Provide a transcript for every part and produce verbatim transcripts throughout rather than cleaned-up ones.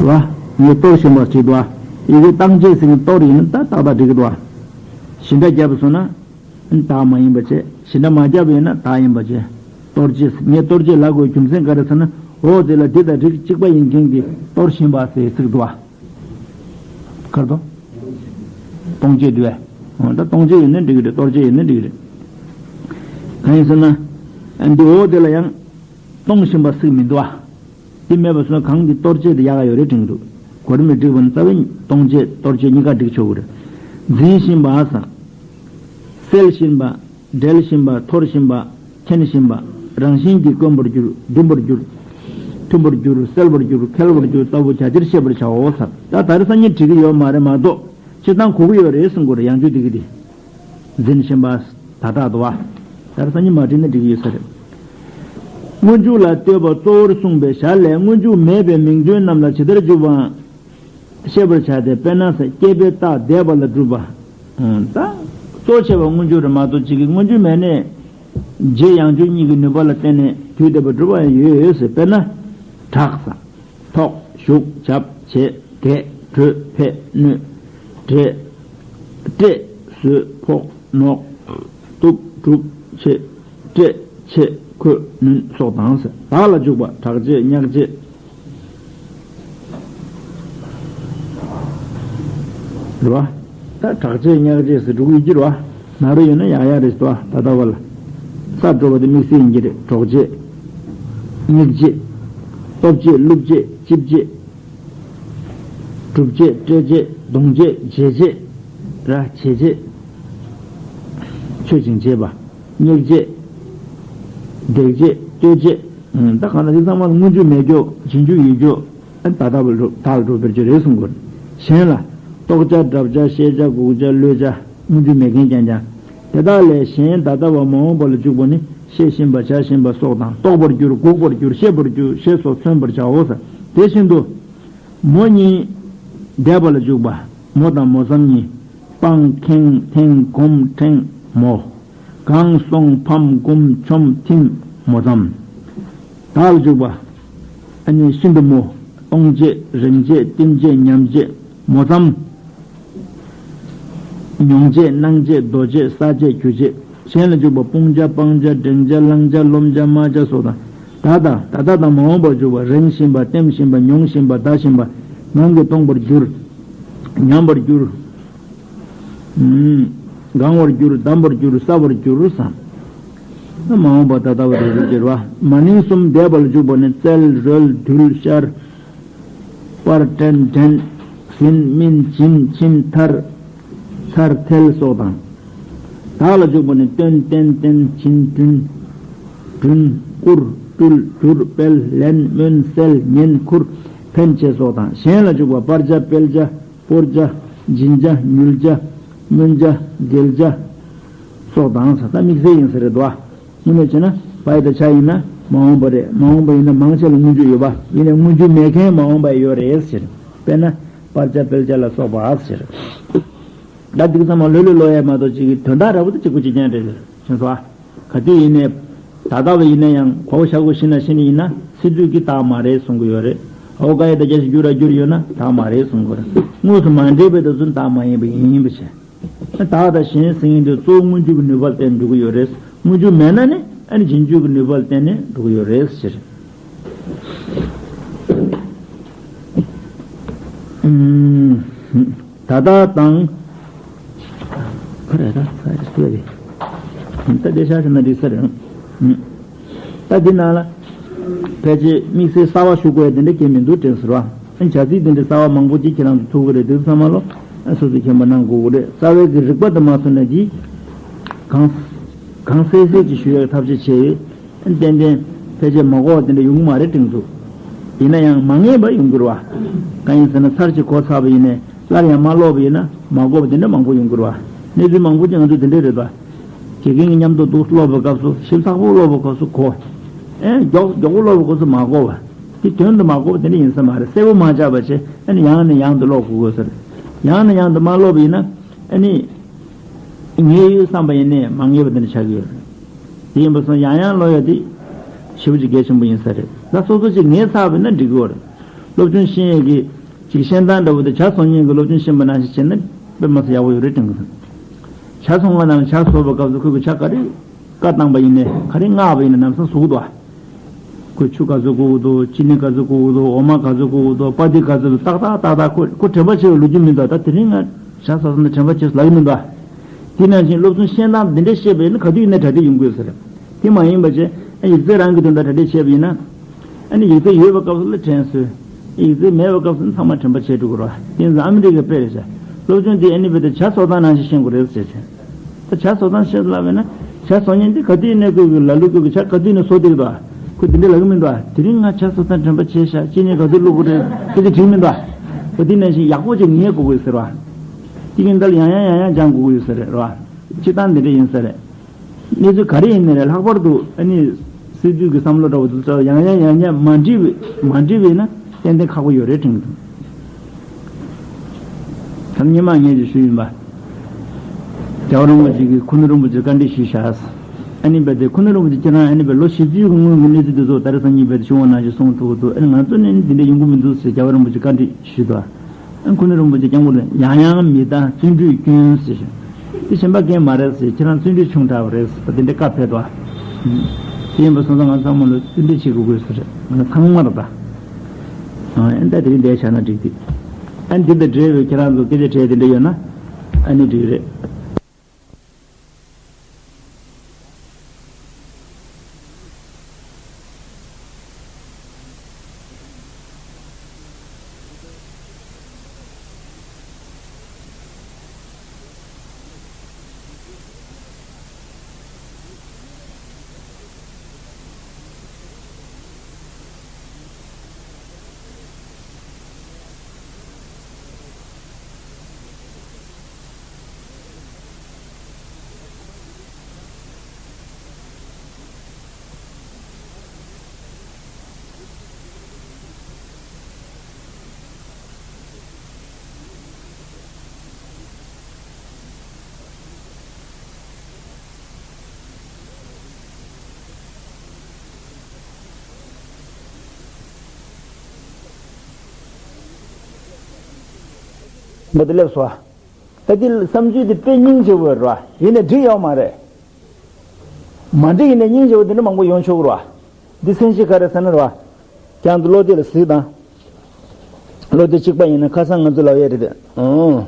བ། ངས་གཏོར་བཞིན་པ་ཞིག་འདུག་བ། ཡི་གེ་བཏང་བྱེད་ཟེར་གཏོར་ཡིན་ན་ད་ཏག་ཏག་འགྲིག་གི་འདུག་བ། བཞི་འདྲ་བརྒྱབ་སོང་ན་བདག་མ་ཡིན་པ་བྱས། བཞི་འདྲ་མ་བརྒྱབ་ཡིན་ན་བདག་ཡིན་པ་བྱས། གཏོར་བྱེད། ངས་གཏོར་བྱེད་ལབ་དགོས་རྒྱུ་མཚན་ག་རེ་ཟེར་ན། འོ་དེ་ལ་འདི་དང་རིགས་གཅིག་པ་ཡིན་མཁན་གྱི་གཏོར་བཞིན་པ་ཟེར་ཚིག་འདུག་བ། གར་དོ། གཏོང་བྱེད་དུ་བས། འོ་ད་གཏོང་བྱེད་ཡིན་ན་འགྲིག་གི་རེད། གཏོར་བྱེད་ཡིན་ན་འགྲིག་གི་རེད། གང་ཡིན་ཟེར་ན། འདི་འོ་དེ་ལ་ཡང་གཏོང་བཞིན་པ་ཟིག་མི་འདུག་ཨ། དེ་མེད་པ་སོང་ན་གང་གི་གཏོར་བྱེད་དེ་ཡག་ག་ཡོད་རེད་དྲན་གི་འདུག་གོ་རིམ་མི་འགྲིག་པ་ནི་རྩ་བའི་གཏོང་བྱེད་གཏོར་བྱེད་གཉིས་ཀ་འགྲིག་ཆོག་གི་རེད། འཛིན་བཞིན་པ་ཟེར། གསལ་བཞིན་པ། འབྲེལ་བཞིན་པ། འཐོར་བཞིན་པ། མཁྱེན་བཞིན་པ། རང་བཞིན་གྱིས་དཀོན་པར་འགྱུར། འདུན་པར་འགྱུར། མཐུན་པར་འགྱུར། གསལ་བར་འགྱུར། མཁས་པར་འགྱུར་ལྟ་བུ་བྱ་ཕྱིར་ཤེས་པར་བྱའོ་ཟེར། ད་ད་རེས་སང་ཉིན་འགྲིག་གི་ཡོད་མ་རེད་མ་གཏོགས་སྤྱིར་བཏང་གོ་གི་ཡོད་རེད་གསུང་གི་རེད། ཡང་བསྐྱར་འགྲིག་གི་འདི། འཛིན་བཞིན་པ། ད་དྲག་ཏུ་བ། ད་རེས་སང་ཉིན་མ་བྲིས་ན་འགྲིག་གི་ཡོད་ས་རེད། སྔོན་འཇུག་ལ་ལྟོས་པ་གཙོ་བོར་གསུངས་པའི་ཞར་ལས་སྔོན་འཇུག་མེད་པའི་མིང་མཚོན་རྣམས་ལ་ཇི་ལྟར་འཇུག་པའང་ཤེས་པར་བྱ་སྟེ། དཔེར་ན་ཟེར། སྐྱེས་པའི་རྟགས་འདས་པ་ལ་སྒྲུབ་པ། ད་གཙོ་ཆེ་བ་སྔོན་འཇུག་རེད་མ་གཏོགས་གཅིག་གི་སྔོན་འཇུག་མེད་ནས་རྗེས་ཡང་འཇུག་གཉིས་ཀྱི་ནུས་པ་ལ་བརྟེན་ནས་དུས་འདས་པ་སྒྲུབ་པ་ཡང་ཡོད་ཡོད་ཟེར། དཔེར་ན། གྲགས་ཟེར། ཐོགས། ཞུགས། བྱབས། བྱེད། གེགས། གྲོལ། འཕེལ། གནོད། འདྲེས། སྤྲད། བཟོད། ཕོག་ནོག་གཏུབ། གྲུབ། ཕྱེ། སྤྲད། ཕྱེ། འཁོད། ནོན་སོགས་དང་ཟེར། བདག་ལ་འཇུག་པ། གྲགས་བྱེད། མྱག་བྱེད། རེད་བ། ད་གྲགས་བྱེད་མྱག་བྱེད་ཟེར་འགྲོ་གི་ཡོད་ཀྱི་རེད་བ། ན་རོ་ཡོད་ན་ཡག་ཡག་རེད་ཟེར་བ། ད་ལྟ་བ་ལ། ས་འགྲོ་བ་དེ་དམིགས་བསལ་ཡིན་གྱི་རེད། གྲོགས་བྱེད། མྱིག་བྱེད། སྟོབས་བྱེད། བླུགས་བྱེད། ལྕིབས་བྱེད། གྲུབ་བྱེད། སྤྲད་བྱེད། གདུང་བྱེད། འབྱེད་བྱེད། ར་བྱེད་བྱེད། ཆོས་ཅན་བྱེད་པ། སྙེག་བྱེད། འདེགས་བྱེད། གཏོད་བྱེད། ད་གང་ལྟར་འདི་ཚང་མ་ལ་སྔོན་འཇུག་མེད་རྒྱུ། རྗེས་འཇུག་ཡོད་རྒྱུ། ད་ལྟ་བ་ལ་ད་ལ་གྲུབ་པའི་རྒྱུ་རེད་གསུང་དགོས། གཞན་ལ། རྟོགས་བྱ། སྒྲ་བྱ། ཤེས་བྱ། དགོས་བྱ། བློ་བྱ། སྔོན་འཇུག་མེད་མཁན་རྐྱང་རྐྱང་། དེ་དག་ལས་གཞན་ད་ལྟ་བ་མ་འོངས་པ་ལ་འཇུག་པ་ནི་ཤེས་བཞིན་པ། བྱ་བཞིན་པ་སོགས་དང་། རྟོགས་པར་འགྱུར། དགོས་པར་འགྱུར། ཤེས་པར་འགྱུར། ཞེས་སོགས་མཚོན་པར་བྱའོ་ཟེར། དེ་བཞིན་དུ། མོ་གཉིས་འདས་པ་ལ་འཇུག་པ། མོ་དང་མོ་མཚམས་གཉིས། སྤང་། ཁེངས། ཐེངས། གོམས། ཕྲེང་། མོ། གང་། སོང་། ཕམ། སྒོམ། ཆོམ། ཐིམ། མོ་མཚམས། བདག་ལ་འཇུག་པ། ཨ་ནི་ཤིན་ཏུ་མོ། གཏོང་བྱེད། རེམ་བྱེད། བསྟིམ་བྱེད། ཉམས་བྱེད། མོ་མཚམས། མྱོང་བྱེད། སྣང་བྱེད། འདོ་བྱེད། ཟ་བྱེད། འགྱུ་བྱེད། གཞན་ལ་འཇུག་པ། སྤུངས་བྱ། སྤང་བྱ། འགྲེང་བྱ། བླང་བྱ། རློམ་བྱ། སྨྲ་བྱ་སོགས་དང་། ད་ལྟ། ད་ལྟ་དང་མ་འོངས་པར་འཇུག་པ། རེམ་བཞིན་པ། བསྟིམ་བཞིན་པ། མྱོང་བཞིན་པ། འདའ་བཞིན་པ། ངང་གིས་མཐོང་བར་འགྱུར། ཉམས་པར་འགྱུར། ཨུམ། གང་བར་འགྱུར། བསྡམ་པར་འགྱུར། ཟ་བར་འགྱུར་ཟེར། མ་འོངས་པ་ད་ལྟ་བ་རེ་རེ་སྦྱར་བ། མ་ནིང་གསུམ་འདས་པ་ལ་འཇུག་པ་ནི་བཙལ། རོལ། འདུལ། ཤར། སྤར། བསྐྲད། འདྲེན། ཟིན། སྨིན། སྦྱིན། ཕྱིན། ཐར། ཚར། ཐལ་སོགས་དང་། བདག་ལ་འཇུག་པ་ནི་སྟོན། བསྟན། བསྟན། བྱིན། བསྐྲུན། བསྐྲུན། བསྐུར། སྤྲུལ། བསྒྱུར། སྤེལ། ལེན། སྨོན། གསལ། ཉན། ཁུར། ཕན་བྱེད་སོགས་དང་། གཞན་ལ་འཇུག་པ། སྤར་བྱ། སྤེལ་བྱ། སྤོར་བྱ། སྦྱིན་བྱ། ཉུལ་བྱ། སྨོན་བྱ། འགེལ་བྱ་སོགས་དང་ཟེར། ད་དམིགས་བསལ་ཡིན་ས་རེད་དོ། དངོས་གནས་བྱས་ན་བའི་དང་བྱ་ཡིན་ན་མ་འོངས་པ་རེད། མ་འོངས་པ་ཡིན་ན་མང་ཆེ་ལ་སྔོན་འཇུག་ཡོད་པ་ཡིན་ནའི་སྔོན་འཇུག་མེད་མཁན་མ་འོངས་པ་ཡོད་རེད་ཟེར། དཔེར་ན་སྤར་བྱ། སྤེལ་བྱ་ལ་སོགས་པ་ཟེར། ད་འདི་ཚང་མ་ལོས་ལོས་ལོས་ཡ་མ་གཏོགས་ཅིག་གི་དོན་དག་ར་བོ་དེ་གཅིག་པུ་གཅིག་རྐྱང་རེད་ཟེར་སོང་། ག་དུས་ཡིན་ནའི། ད་ལྟ་བ་ཡིན་ན་ཡང་གོ་བ་བཞག་དགོས་ཤེ་ན་ཤེ་ནི་ཡིན་ན་སི་ཏུས་ཀྱི་རྟགས་མ་རེད་གསུང་གི་ཡོད་རེད། འོ་ག་ཡི་ད་རྒྱ་ཞིག་བསྒྱུར་ར་བསྒྱུར་ཡོད་ན་རྟགས་མ་རེད་གསུང་གི་རེད། དངོས་སུ་མ་འདྲེས་པའི་དུས་ཚོད་རྟགས་མ་ཡིན་པ་ཡིན་པ་བྱས། ད་ད་གཞན་སེང་གེ་འདི་གཙོ་བོ་སྔོན་འཇུག་གི་ནུས་པ་ལ་བརྟེན་འགྲོ་གི་ཡོད་རེད། སྔོན་འཇུག་མེད་ན་ནི་ཨ་ནི་རྗེས་འཇུག་གི་ནུས་པ་ལ་བརྟེན་ནས་འགྲོ་གི་ཡོད་རེད་ཟེར། ཨུམ། ད་ལྟ་དང་། ཁ་རེ་ད་ས་རེ་སུ་རེ། ད་དེ་ཤ་ཟེར་ན་འགྲིག་ས་རེད། ད་འདི་ནང་ལ་ཕལ་ཆེར་དམིགས་བསལ་གསར་བ་ཞུ་དགོས་ཡ་དེ་འདྲ་གང་མི་འདུག་དྲན་ཟེར་བ། བྱ་ཚིག་དེ་འདྲ་གསར་བ་མང་པོ་ཅིག་ཁྱེད་རང་ཚོ་ཐུག་གི་རེད། དེ་ཚོ་ཚང་མ་ལོ་སོ་སོས་མཁྱེན་པ་གནང་དགོས་ཀྱི་རེད། རྩ་བའི་གི་རིག་པ་དེ་མ་སོང་ན་འདི་གང་གང་གསལ་གསལ་ཅིག་ཞུ་ཡག་ཐབས་ཤེས་བྱས་ཡོད། ཏན་ཏན་ཕལ་ཆེར་མ་གོ་བ་དེ་འདྲ་ཡོང་གི་མ་རེད་དྲན་ཚུལ། ཡིན་ན་ཡང་མ་ངེས་པ་ཡོང་གི་རེད་བ། གང་ཡིན་ཟེར་ན་ཚར་གཅིག་གོ་ཚར་བ་ཡིན་ནའི་སླར་ཡང་མ་ཀློག་པ་ཡིན་ན་མ་གོ་བ་དེ་འདྲ་མང་པོ་ཡོང་གི་རེད་བ། གནས་ཚུལ་མང་པོ་ཅིག་ང་ཚོ་དེ་འདྲ་རེད་བ། དགེ་རྒན་གྱི་མཉམ་དུ་འདུག་ཀློག་པའི་སྐབས་སུ་ཞིབ་ཚགས་པོ་ཀློག་པའི་སྐབས་སུ་གོ། ཨེ་མགྱོགས་མགྱོགས་པོ་ཀློག་པའི་སྐབས་སུ་མ་གོ་བ། དེ་དོན་དུ་མ་གོ་བ་དེ་འདྲ་ཡིན་ས་མ་རེད། གསལ་པོ་མ་ཆགས་པ་བྱས་ཨ་ནི་ཡང་ནས་ཡང་དུ་ཀློག་དགོས་དགོས་ཟེར། ཡང་ནས་ཡང་དུ་མ་ཀློག་པ་ཡིན་ན་ཨ་ནི། ངེས་ཡོད་བསམ་པ་ཡིན་ནའི་མ་ངེས་པ་དེ་འདྲ་ཆགས་ཀྱི་ཡོད་རེད། དེ་ཡིན་པ་སོང་ཡང་ཡང་ཀློག་ཡ་དེ་ཞེ་པོ་ཅིག་གལ་ཆེན་པོ་ཡིན་ས་རེད། ད་སོ་སོ་ཅིག་ངེས་ཚར་བ་ཡིན་ན་འགྲིག་གི་ཡོད་རེད། སློབ་སྦྱོང་ཤེས་ཡས་ཀྱི་ཅིག་ཤེས་སྟངས་འདྲ་བོ་དེ་ཇ་བཟོ་མཁན་གྱི་སློབ་སྦྱོང་ཤེས་པ་ནང་བཞིན་བྱས་ན་དཔེ་མི་སྲིད་ཡག་པོ་ཡོད་རེད་དྲན་གྱི་འདུག་ཇ་བཟོ་མཁན་ནང་ཇ་བཟོ་བའི་སྐབས་སུ་ཁོས་ཀྱི་ཇ་ག་རེ་བཀའ་བཏང་པ་ཡིན་ནའི་ག་རེ་མངགས་པ་ཡིན་ན་ལམ་སང་བཟོ་གི་འདུག་ཁོས་ཆུ་ག་ཚོད་དགོས་ཀྱི་འདུག་ཅི་ནི་ག་ཚོད་དགོས་ཀྱི་འདུག་འོ་མ་ག་ཚོད་དགོས་ཀྱི་འདུག་པ་ཏི་ག་ཚོད་འདུག་ཏག་ཏག་ཏག་ཏག་ཁོ་ཁོ་དྲན་པ་བྱེད་པའི་ལོ་རྒྱུས་མི་འདུག་ད་དེ་རིང་ང་ཇ་བཟོ་ས་ནས་དྲན་པ་བྱེད་ལབ་ཀྱི་མི་འདུག་དེ་ནང་བཞིན་སློབ་སྦྱོང་ཤེས་སྟངས་འདི་འདྲ་ཤེས་པ་ཡིན་ན་ག་དུས་ཡིན་ན་གྲ་སྒྲིག་ཡོང་གི་ཡོད་ས་རེད། དེ་མ་ཡིན་པ་བྱས་ཨ་ཡིག་ཚད་རང་གི་དོན་དག་གྲ་སྒྲིག་བྱས་པ་ཡིན་ན། ཨ་ནི་ཡིག་ཚད་ཡོད་པའི་སྐབས་སུ་ལ་དྲན་སོས། ཡིག་ཚད་མེད་པའི་སྐབས་སུ་ཚང་མ་དྲན་པ་བྱེད་འགྲོ་དགོས་རེད་བ། དེ་ཡིན་ཙང་ཨ་མི་རི་ཀའི་དཔེ་རེད་ཤག་སློབ་སྦྱོང་འདི་ཨ་ནི་བས་ཏེ་ཇ་བཟོ་སྟངས་ནང་བཞིན་ཤེས་དགོས་རེད་ཟེར་བྱས། ད་ཇ་བཟོ་སྟངས་ཤེས་ལབ་པས་ན་ཇ་བཟོ་མཁན་འདི་ག་དུས་ཡིན་ན་ཁོས་ཀྱི་ལ་ལུ་ཁོས་ཀྱི་ཇ་ག་དུས་ཡིན་ན་བཟོ་བསྡད་ཀྱི་འདུག་ཁོས་འདི་འདྲ་ལབ་ཀྱི་མི་འདུག་དེ་རིང་ང་ཇ་བཟོ་སྟངས་དྲན་པ་བྱས་ཤག་ཅི་ནས་ག་དུས་བླུག་དགོས་རེད་ཁོས་འདི་དྲིས་མི་འདུག་འོ་དེ་ནང་བཞིན་ཡག་པོ་ཅིག་ངེས་དགོས་དགོས་ཟེར་བ། དེ་ཡིན་ད་ལ་ཡང་ཡང་ཡང་ཡང་སྦྱང་དགོས་ཀྱི་ཡོད་ས་རེད་རེད་བ། སྤྱིར་བཏང་འདི་འདྲ་ཡིན་ས་རེད། གནས་ཚུལ་ག་རེ་ཡིན་ནའི་རེད་ལྷག་པར་དུ་ཨ་ནི་སྲིད་དུས་ཀྱི་བསམ་བློ་འདྲ་བོ་འདི་ཚོ་ཡང་ཡང་ཡང་ཡང་མ་འགྲིག་པའི་མ་འགྲིག་པ་ཡིན་ན་ཏན་ཏན་ཁག་པོ་ཡོད་རེད་དྲན་གྱི་འདུག་ད་སྔོན་མ་ངས་ཀྱིས་ཞུས་ཡིན་པ། རྒྱལ་བ་རིན་པོ་ཆེ་གིས་ཁུ་ནུ་རིན་པོ་ཆེར་བཀའ་འདྲི་ཞུས་ཤག་ཨ་ནི་རྦད་དེ་ཁུ་ནུ་རིན་པོ་ཆེ་ཁྱེད་རང་ཨ་ནི་རྦད་ལོ་བཞི་བཅུའི་སྔོན་གྱི་གནས་ཚུལ་འདི་ཚོ་ད་རེས་སང་ཉིན་རྦད་དེ་ཞུ་བ་ནང་བཞིན་གསུང་ཐུབ་ཀྱི་འདུག་ཨ་ནི་ང་ཚོ་ནི་འདི་འདྲ་ཡོང་གི་མི་འདུག་ཟེར་རྒྱལ་བ་རིན་པོ་ཆེར་བཀའ་འདྲི་ཞུས་འདུག་ཁུ་ནུ་རིན་པོ་ཆེ་སྐྱབས་མགོན་ལ་ཡང་ཡང་མི་བཏང་བརྩོན་འགྲུས་སྐྱོན་ཟེར། དེ་གཞན་པ་གང་མ་རེད་ཟེར། ཁྱེད་རང་བརྩོན་འགྲུས་ཆུང་དྲགས་པ་རེད་ཟེར། དེ་འདྲའི་བཀའ་ཕེབས་འདུག་དེ་ཡིན་པ་སོང་ཙང་ང་ཚང་མ་ལ་བརྩོན་འགྲུས་བྱེད་དགོས་དགོས་ཟེར། ང་ཚང་མར་ད་ཨ་ད་དེ་རིང་འདིར་བཞག་ན་འགྲིག་གི། ཨ་འདི་དང་འབྲེལ་བའི་ཁྱེད་རང་ཚོ་སྐད་ཆ་དྲིས་དེ་འདྲ་ཡོད་ན་ཨ་ནི་འགྲིག་རེད། མ་དེ་སླེབས་སོ། ད་དེ་བསམ་ཚུལ་དེ་དཔེ་སྙིང་རྗེ་བོ་རེད་བ། ཡིན་ནའི་འགྲིག་ཡོད་མ་རེད། མ་འགྲིག་ཡིན་ནའི་སྙིང་རྗེ་བོ་དེ་འདྲ་མང་པོ་ཡོང་ཆོག་གི་རེད་བ། འདི་མཚན་གཞི་ག་རེ་ཟེར་ན་རེད་བ། ཀྱང་དུ་བློ་གཏད་ལ་གཟིགས་དང་། བློ་གཏད་གཅིག་པ་ཡིན་ན་ཁ་སང་ང་ཚོ་ལབ་ཡས་རེད་དེ། ཨོ།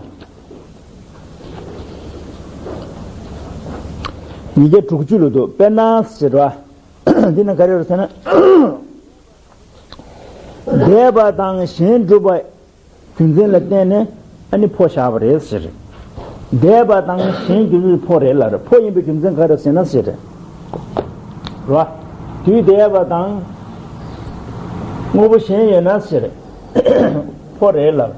ཉིས་བརྒྱ་དྲུག་ཅུ་ལོ་འདུག་དཔེར་ན་ཟེར་བ། འདི་ན་ག་རེ་རེད་ཟེར་ན། འདས་པ་དང་གཞན་སྒྲུབ་པ་རྒྱུ་མཚན་ལ་བརྟེན་ནས་ཨ་ནི་ཕོ་བཞག་པ་རེད་ཟེར། འདས་པ་དང་གཞན་རྒྱུ་མཚན་ཕོ་རེད་ལ་རེད། ཕོ་ཡིན་པའི་རྒྱུ་མཚན་ག་རེ་ཟེར་ན་ཟེར། རོ། དུས་འདས་པ་དང་དངོས་པོ་གཞན་ཡོད་ན་ཟེར། ཕོ་རེད་ལ་རེད།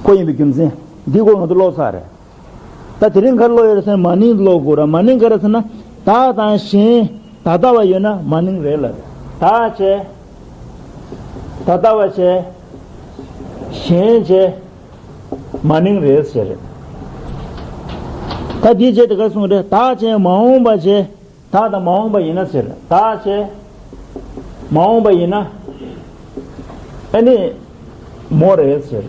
ཕོ་ཡིན་པའི་རྒྱུ་མཚན་འདི་སྐོར་ང་ཚོ་ཀློག་ཚར་རེད། ད་དེ་རིང་ག་རེ་ཀློག་ཡོད་རེད་ཟེར་ན་མ་ནིང་ཀློག་དགོས་ར། མ་ནིང་ག་རེ་ཟེར་ན་བདག་དང་གཞན་ད་ལྟ་བ་ཡོད་ན་མ་ནིང་རེད་ལ། བདག་བྱས། ད་ལྟ་བ་བྱས། གཞན་བྱས། མ་ནིང་རེད་ཟེར་རེད། ད་འདིའི་རྗེས་དེ་ག་གསུངས་རེད། བདག་བྱས་མ་འོངས་པ་བྱས། བདག་དང་མ་འོངས་པ་ཡིན་ན་ཟེར། བདག་བྱས། མ་འོངས་པ་ཡིན་ན། ཨ་ནི། མོ་རེད་ཟེར།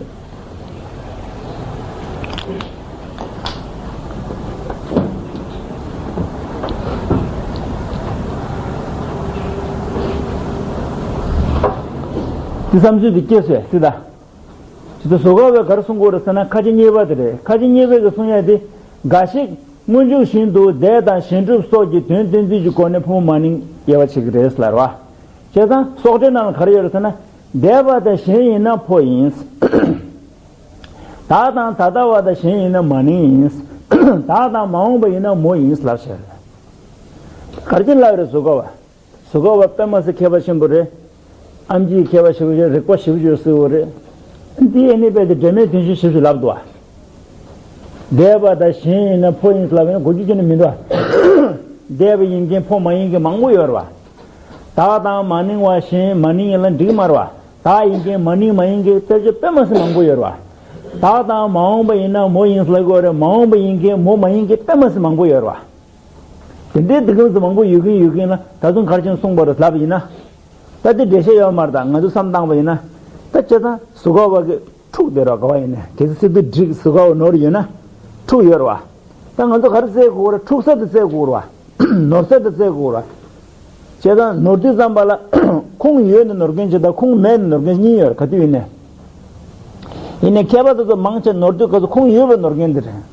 འདི་བསམ་ཚུལ་འདི་སྐྱེས་སོས་སྲིད་ད། ཇི་ལྟར་བཟོ་དཀའ་བས་ག་རེ་གསུང་དགོས་རེད་ཟེར་ན་ཁ་ཆེ་གཉིས་པ་དེ་རེད། ཁ་ཆེ་གཉིས་པས་ཀྱི་གསུང་ཡ་དེ། འགའ་ཞིག་སྔོན་འཇུག་བཞིན་དུ་འདས་དང་གཞན་སྒྲུབ་སོགས་ཀྱི་དོན་སྟོན་ཚུལ་གྱི་སྒོ་ནས་ཕོ་མོ་མ་ནིང་དབྱེ་བ་ཕྱེ་གི་རེད་ལབ་རེད་བ། བྱས་ཙང་སོགས་གྲོས་ནང་ལ་ག་རེ་ཡོད་རེད་ཟེར་ན། འདས་པ་དང་གཞན་ཡིན་ན་ཕོ་ཡིན། བདག་དང་ད་ལྟ་བ་དང་གཞན་ཡིན་ན་མ་ནིང་ཡིན། བདག་དང་མ་འོངས་པ་ཡིན་ན་མོ་ཡིན་ལབ་བྱས་རེད། ག་རེ་བྱས་ལབ་རེད་བཟོ་དཀའ་བ། བཟོ་དཀའ་བ་དཔེ་མ་སྲིད་མཁས་པ་ཆེན་པོ་རེད། ཨེམ་ཆི་ཡི་མཁས་པ་ཞེ་པོ་ཅིག་རིག་པ་ཞེ་པོ་ཅིག་ཡོད་སྲིད་པ་རེད། འདི་ཨ་ནི་རྦད་དེ་འབྲེལ་མེད་དོན་གཞན་ཞེ་པོ་ཅིག་ལབ་འདུག་ཨ། འདས་པ་དང་གཞན་ཡིན་ན་ཕོ་ཡིན་ལབ་ཡིན་ན་གོ་རྒྱུ་ཅི་ནས་མི་འདུག་ཨ། འདས་པ་ཡིན་མཁན་ཕོ་མ་ཡིན་མཁན་མང་པོ་ཡོད་རེད་བ། བདག་དང་མ་ནིང་བ་གཞན་མ་ནིང་ཡིན་ལ་འགྲིག་མ་རེད་བ། བདག་ཡིན་མཁན་མ་ནིང་མ་ཡིན་མཁན་དཔེ་ཆ་དཔེ་མ་སྲིད་མང་པོ་ཡོད་རེད་བ། བདག་དང་མ་འོངས་པ་ཡིན་ན་མོ་ཡིན་ལབ་དགོས་རེད། མ་འོངས་པ་ཡིན་མཁན་མོ་མ་ཡིན་མཁན་དཔེ་མ་སྲིད་མང་པོ་ཡོད་རེད་བ། དེ་འདྲའི་འདི་གམ་ཚོ་མང་པོ་ཡོད་ཀྱིན་ཡོད་ཀྱིན་ལ་ད་དུང་ག་རེ་བྱས་ནས་གསུངས་པ་རེད་ལབ་ཡིན་ན། ད་དེ་འགྲེལ་བཤད་ཡོད་མ་རེད། ད་ང་ཚོ་བསམ་བཏང་བ་ཡིན་ན། ད་བྱས་ཙང་གཟུགས་འགོག་པ་གི་འཁྲུགས་བསྡད་རོགས་ག་བ་ཡིན་ན། གལ་སྲིད་སི་ཏུ་འགྲིག་གཟུགས་འགོག་པ་ནོར་ཡོད་ན་འཁྲུགས་ཡོད་རེད་བ། ད་ང་ཚོ་ག་རེ་བཙལ་དགོས་རེད། འཁྲུགས་ས་དེ་བཙལ་དགོས་རེད་བ། ནོར་ས་དེ་བཙལ་དགོས་རེད་བ། བྱས་ཙང་ནོར་དུས་ཙམ་པ་ལ་ཁུངས་ཡོད་ནས་ནོར་མཁན་ཅིག་དང་ཁུངས་མེད་ནས་ནོར་མཁན་གཉིས་ཡོད་རེད། ག་དུས་ཡིན་ནའི། ཡིན་ནའི་མཁས་པ་དེ་ཚོ་མང་ཆེ་ནོར་དུས་སྐབས་སུ་ཁུངས་ཡོད་པའི་ནོར་མཁན་དེ་རེད།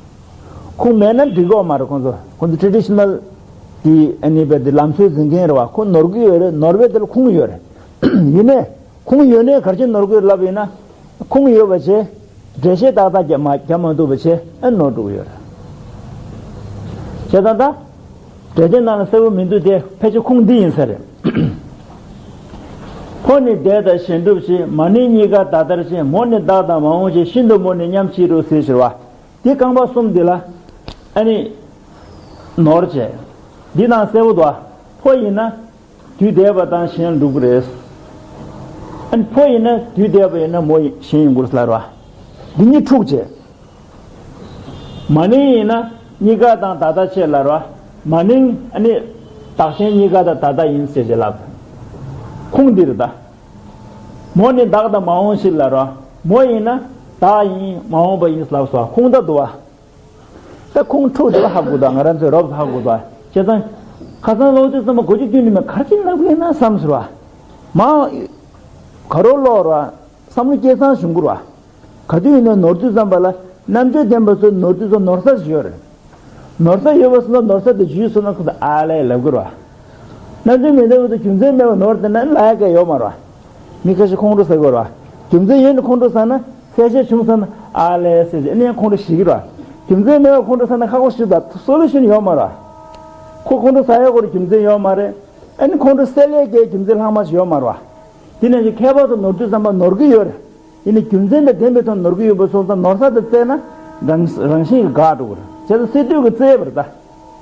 ཁུངས་མེད་ན་འགྲིག་གི་མ་རེད། ཁོང་ཚོ་ཁོང་ཚོ་ཊེ་ཌི་ཤི་ནལ་གྱི་ཨ་ནི་བས་དེ་ལམ་སྲོལ་འཛིན་མཁན་རེད་བ། ཁོ་ནོར་གི་ཡོད་རེད། ནོར་བའི་དེ་ལ་ཁུངས་ཡོད་རེད། ཡིན་ནའི་ཁུངས་ཡོད་ནའི་ག་རེ་བྱས་ནོར་གི་ཡོད་ལབ་ཡིན་ན། ཁུངས་ཡོད་པ་བྱས། འགྲེལ་བཤད་ཏག་ཏག་རྒྱབ་མ་རྒྱབ་མ་ཐུབ་པ་བྱས་ཨ་ནོར་འགྲོ་གི་ཡོད་རེད། བྱས་ཙང་ད། འགྲེལ་བཤད་ནང་ལ་གསལ་པོ་མི་འདུག་སྟེ། ཕལ་ཆེར་ཁུངས་འདི་ཡིན་ས་རེད། ཕོ་ནི་འདས་དང་གཞན་སྒྲུབ་བྱེད། མ་ནིང་གཉིས་ཀ་ད་ལྟར་ཕྱིན། མོ་ནི་བདག་དང་མ་འོངས་ཕྱིར། ཤིན་ཏུ་མོ་ནི་མཉམ་ཕྱིར་རོ་ཟེར་ཞུ་བ། འདི་རྐང་པ་གསུམ་འདི་ལ་ཨ་ནི་ནོར་བྱས། འདི་ནང་གསལ་པོ་འདུག་བ། ཕོ་ཡིན་ན་དུས་འདས་པ་དང་གཞན་སྒྲུབ་ཀྱི་རེད། ཨ་ནི་ཕོ་ཡིན་ན་དུས་འདས་པ་ཡིན་ན་མོ་གཞན་ཡིན་དགོས་ལབ་རེད་བ། འདི་གཉིས་འཁྲུགས་བྱས། མ་ནིང་ཡིན་ན་གཉིས་ཀ་དང་ད་ལྟ་ཕྱིར་ལབ་རེད་བ། མ་ནིང་ཨ་ནི་བདག་གཞན་གཉིས་ཀ་དང་ད་ལྟ་ཡིན་ཟེར་བྱས་ལབ། ཁུངས་འདི་རེད་ད། མོ་ནི་བདག་དང་མ་འོངས་ཕྱིར་ལབ་རེད་བ། མོ་ཡིན་ན་བདག་ཡིན། མ་འོངས་པ་ཡིན་ལབ་སོང་། ཁུངས་ད་འདུག་བ། ད་ཁུངས་འཁྲུགས་དེ་ལ་ཧ་གོ་ད། ང་རང་ཚོས་རོབ་ཧ་གོ་ད། བྱས་ཙང་ཁ་སང་ཀློག་དུས་ཙམ་པ་གོ་རྒྱུ་ཁྱོན་ནས་མེད། ག་རེ་བྱས་ལབ་ཀྱི་ཡིན་ན་བསམ་ཟེར་བ། མ་ག་རེ་ཀློག་རེད་བ། བསམ་བློ་སྐྱེ་སང་བྱུང་གི་རེད་བ། ག་དུས་ཡིན་ན་ནོར་དུས་ཙམ་པ་ལ་རྣམ་དཔྱོད་ལྡན་པ་ཚོས་ནོར་དུས་ཙམ་ནོར་ས་ཞིག་ཡོད་རེད། ནོར་ས་ཡོད་པ་སོང་ན་ནོར་ས་དེ་འཇུས་སོང་ན་ཁོ་ཚོ་ཨ་ལས་ལབ་ཀྱི་རེད་བ། རྣམ་དཔྱོད་མི་ལྡན་པ་ཚོས་རྒྱུ་མཚན་མེད་པར་ནོར་བསྡད་ན་ལབ་ཡག་གི་ཡོད་མ་རེད་བ། མི་ཁ་ཤས་ཁོང་ཁྲོ་ཟ་གི་རེད་བ། རྒྱུ་མཚན་ཡོད་ནས་ཁོང་ཁྲོ་ཟ་ན། གསལ་བཤད་བྱུང་ཟེར་ན་ཨ་ལས་ཟེར་ཟེར་ཨ་ནི་ཡང་ཁོང་ཁྲོ་ཞེད་ཀྱི་རེད་བ། རྒྱུ་མཚན་མེད་པར་ཁོང་ཁྲོ་ཟ་ན་ཁག་པོ་ཞིག་དང་སོ་ལུ་ཤན་ཡོད་མ་རེད་བ། ཁོ་ཁོང་ཁྲོ་ཟ་ཡག་གི་རྒྱུ་མཚན་ཡོད་མ་རེད། ཨ་ནི་ཁོང་ཁྲོ་སེལ་ཡས་ཀྱི་རྒྱུ་མཚན་ལྷག་མ་ཞིག་ཡོད་མ་རེད་བ། དེ་ནང་བཞིན་མཁས་པ་ཚོ་ནོར་དུས་ཙམ་པ་ནོར་གྱི་ཡོད་རེད། ཡིན་ནའི་རྒྱུ་མཚན་དང་ལྡན་པའི་ཐོག་ནོར་གྱི་ཡོད་པ་སོང་ཙང་ནོར་ས་དེ་བཙལ་ན་རང་རང་བཞིན་གྱིས་འགག་འགྲོ་གི་རེད། བྱས་ཙང་སི་ཏུ་གིས་བཙལ་བ་རེད་ད།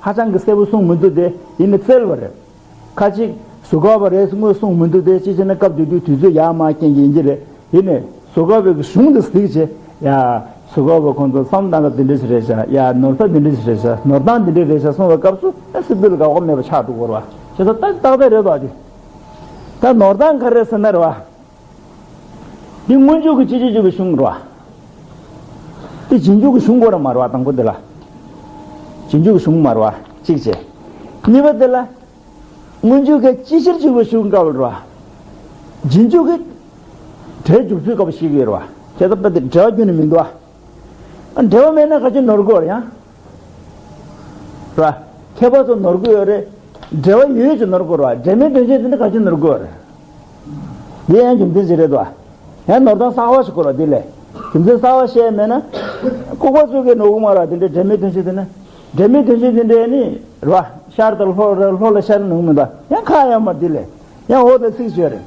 ཧ་ཅང་གི་གསལ་པོ་གསུངས་མི་འདུག་སྟེ། ཡིན་ནའི་བཙལ་བ་རེད། ཁ་ཅིག་གཟུགས་འགོག་པ་རེད་དངོས་གསུངས་མི་འདུག་སྟེ། ཅི་བྱས་ན་སྐབས་དེ་དུས་དུས་ཚོད་ཡག་མ་རྐྱེན་གྱིས་ཡིན་གྱི་རེད། ཡིན་ནའི་གཟུགས་འགོག་པའི་གི་གཞུང་དེ་གཟིགས་བྱས། ཡ། གཟུགས་འགོག་པ་ཁོང་ཚོ་བསམ་སྟངས་ཀ་འདི་འདྲ་ཞིག་རེད་ཤག་ཡ། ནོར་ས་འདི་འདྲ་ཞིག་རེད་ཤག་ནོར་སྟངས་འདི་འདྲ་རེད་ཤག་གསུངས་པའི་སྐབས་སུ་ཨ་སི་པི་ལ་དགའ་པོ་མེད་པ་ཆགས་འགྲོ་གི་རེད་བ། བྱས་ཙང་ད་ཏག་ཏག་རེད་དོ། དེ་ད་ནོར་སྟངས་ག་རེ་ཟེར་ན་རེད་བ། འདི་སྔོན་འཇུག་གི་སྤྱི་ཆོས་འཇུག་གི་གཞུང་རེད་བ། འདི་རྗེས་འཇུག་གི་གཞུང་དགོས་ར་མ་རེད་བ། དང་པོ་འདི་ལ། རྗེས་འཇུག་གི་གཞུང་མ་རེད་བ། གཅིག་བྱས། གཉིས་པ་འདི་ལ། སྔོན་འཇུག་གི་སྤྱི་ཕྱིར་འཇུག་པའི་གཞུང་སྐབས་རེད་བ། རྗེས་འཇུག་གི་སྒྲའི་འཇུག་ཚུལ་སྐབས་ཤེས་ཀྱི་ཡོད་རེད་བ། བྱས་ཙང་དཔེ་དེ་འབྲེལ་བ་ཁྱོན་ནས་མི་འདུག་བ། འབྲེལ་བ་མེད་ན་ག་ཅི་ནོར་དགོས་རེད་ཡང་། རེད་བ། མཁས་པ་ཚོ་ནོར་གྱི་ཡོད་རེད། འབྲེལ་བ་ཡོད་ཅེས་ནོར་དགོས་རེད་བ། འབྲེལ་མེད་དོན་ཆེན་དེ་འདྲ་ག་ཅི་ནོར་དགོས་རེད། འདི་ཡང་རྒྱུ་མཚན་ཅིག་རེད་དོ། ཡང་ནོར་སྟངས་གསར་པ་ཞིག་དགོས་རེད་འདི་ལས། རྒྱུ་མཚན་གསར་པ་བཤད་མེད་ན། ལྐུགས་པ་ཚོས་ཀྱིས་ནོར་གི་མ་རེད་དེ་འདྲའི་འབྲེལ་མེད་དོན་ཆེན་དེ་ནི། འབྲེལ་མེད་དོན་ཆེན་དེ་འདྲའི་ནི་རེད་བ། ཤར་དང་ལྷོ་རེད། ལྷོ་ལ་ཤར་ནོར་མི་འདུག་ཡང་ཁ་ཡང་མ་འདི་ལས། ཡང་འོ་ད་ཚིག་བརྗོད་རེད།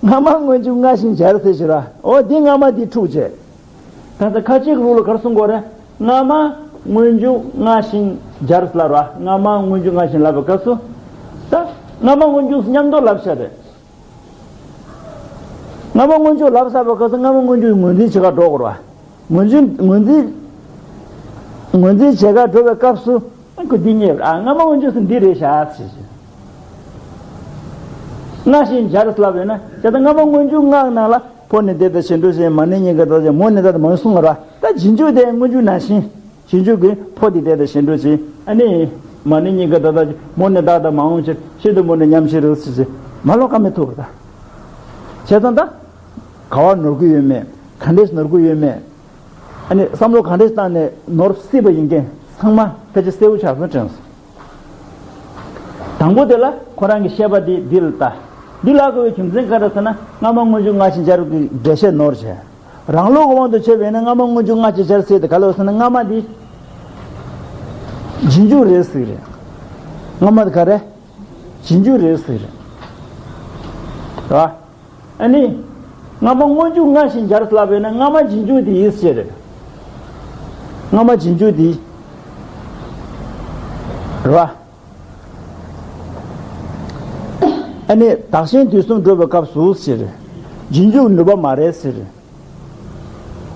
སྔ་མ་སྔོན་འཇུག་སྔ་ཞིང་སྦྱར་ཟེར་ཞིག་ར། འོ་འདི་སྔ་མ་འདི་འཁྲུགས་བྱས། ད་ལྟ་ཁ་ཅིག་ལུགས་ལ་ག་རེ་གསུང་དགོས་རེད། སྔ་མ་སྔོན་འཇུག་སྔ་ཞིང་སྦྱར་ལབ་ར། སྔ་མ་སྔོན་འཇུག་སྔ་ཞིང་ལབ་པའི་སྐབས་སུ། ད་སྔ་མ་སྔོན་འཇུག་མཉམ་དུ་ལབ་བྱ་རེད། སྔ་མ་སྔོན་འཇུག་ལབ་ཚར་བའི་སྐབས་སུ་སྔ་མ་སྔོན་འཇུག་ངོས་འཛིན་བྱེད་གར་འགྲོ་དགོས་རེད་བ། ངོས་འཛིན་ངོས་འཛིན་ངོས་འཛིན་བྱེད་གར་འགྲོ་བའི་སྐབས་སུ་ཁོ་འདི་རྙེད་པ་རེད། ཨ་སྔ་མ་སྔོན་འཇུག་ཟེར་འདི་རེད་ཤག་ཟེར། སྔ་ཞིང་སྦྱར་ལབ་ཡོད་ན་བྱས་ཙང་སྔ་མ་སྔོན་འཇུག་སྔགས་ནང་ལ། ཕོ་ནི་འདས་དང་གཞན་སྒྲུབ་བྱེད། མ་ནིང་གཉིས་ཀ་ད་ལྟར་ཕྱིན། མོ་ནི་བདག་དང་མ་འོངས་ཕྱིར་ལབ་ར། ད་རྗེས་འཇུག་དེ་སྔོན་འཇུག་ནང་བཞིན། རྗེས་འཇུག་གི་ཕོ་དེ་འདས་དང་གཞན་སྒྲུབ་བྱེད། ཨ་ནི། མ་ནིང་གཉིས་ཀ་ད་ལྟར་ཕྱིན། མོ་ནི་བདག་དང་མ་འོངས་ཕྱིར། ཤིན་ཏུ་མོ་ནི་མཉམ་ཕྱིར་རོ་ཟེར་ཟེར། མ་ལོག་ཀ་མེད་ཐུག་རེད་ད། བྱས་ཙང་ད། ག་བར་ནོར་གྱི་ཡོད་མེད། ག་འདྲས་ནོར་གྱི་ཡོད་མེད། ཨ་ནི་བསམ་བློ་ག་འདྲས་བཏང་ནས་ནོར་སྲིད་པ་ཡིན་མཁན་ཚང་མ་ཕལ་ཆེར་གསལ་པོ་ཆགས་སོང་དྲན་སོང་། དང་པོ་དེ་ལ་ཁོ་རང་གི་བཤད་པ་འདི་འདི་ལ་ལྟ། འདི་ལ་གོ་བའི་རྒྱུ་མཚན་ག་རེ་ཟེར་ན་སྔ་མ་སྔོན་འཇུག་སྔ་ཞིང་སྦྱར་གྱི་འགྲེལ་བཤད་ནོར་བྱས། རང་ལུགས་ཀྱི་དབང་དུ་བྱས་པས་ན་སྔ་མ་སྔོན་འཇུག་སྔ་ཞིང་སྦྱར་ཟེར་དེ་ག་ལ་ཟེར་ན་སྔ་མ་འདི་རྗེས་འཇུག་རེད་ཟེར་གི་རེད། སྔ་མ་དེ་ག་རེ། རྗེས་འཇུག་རེད་ཟེར་གི་རེད། རེད་བ། ཨ་ནི། སྔ་མ་སྔོན་འཇུག་སྔ་ཞིང་སྦྱར་ལབ་པས་ན་སྔ་མ་རྗེས་འཇུག་དེ་ཡིན་ཟེར། སྔ་མ་རྗེས་འཇུག་དེ། རེད་བ། ཨ་ནི་བདག་གཞན་དུས་གསུམ་འགྲོ་བའི་སྐབས་སུ་ཟེར། རྗེས་འཇུག་ནུས་པ་མ་རེད་ཟེར།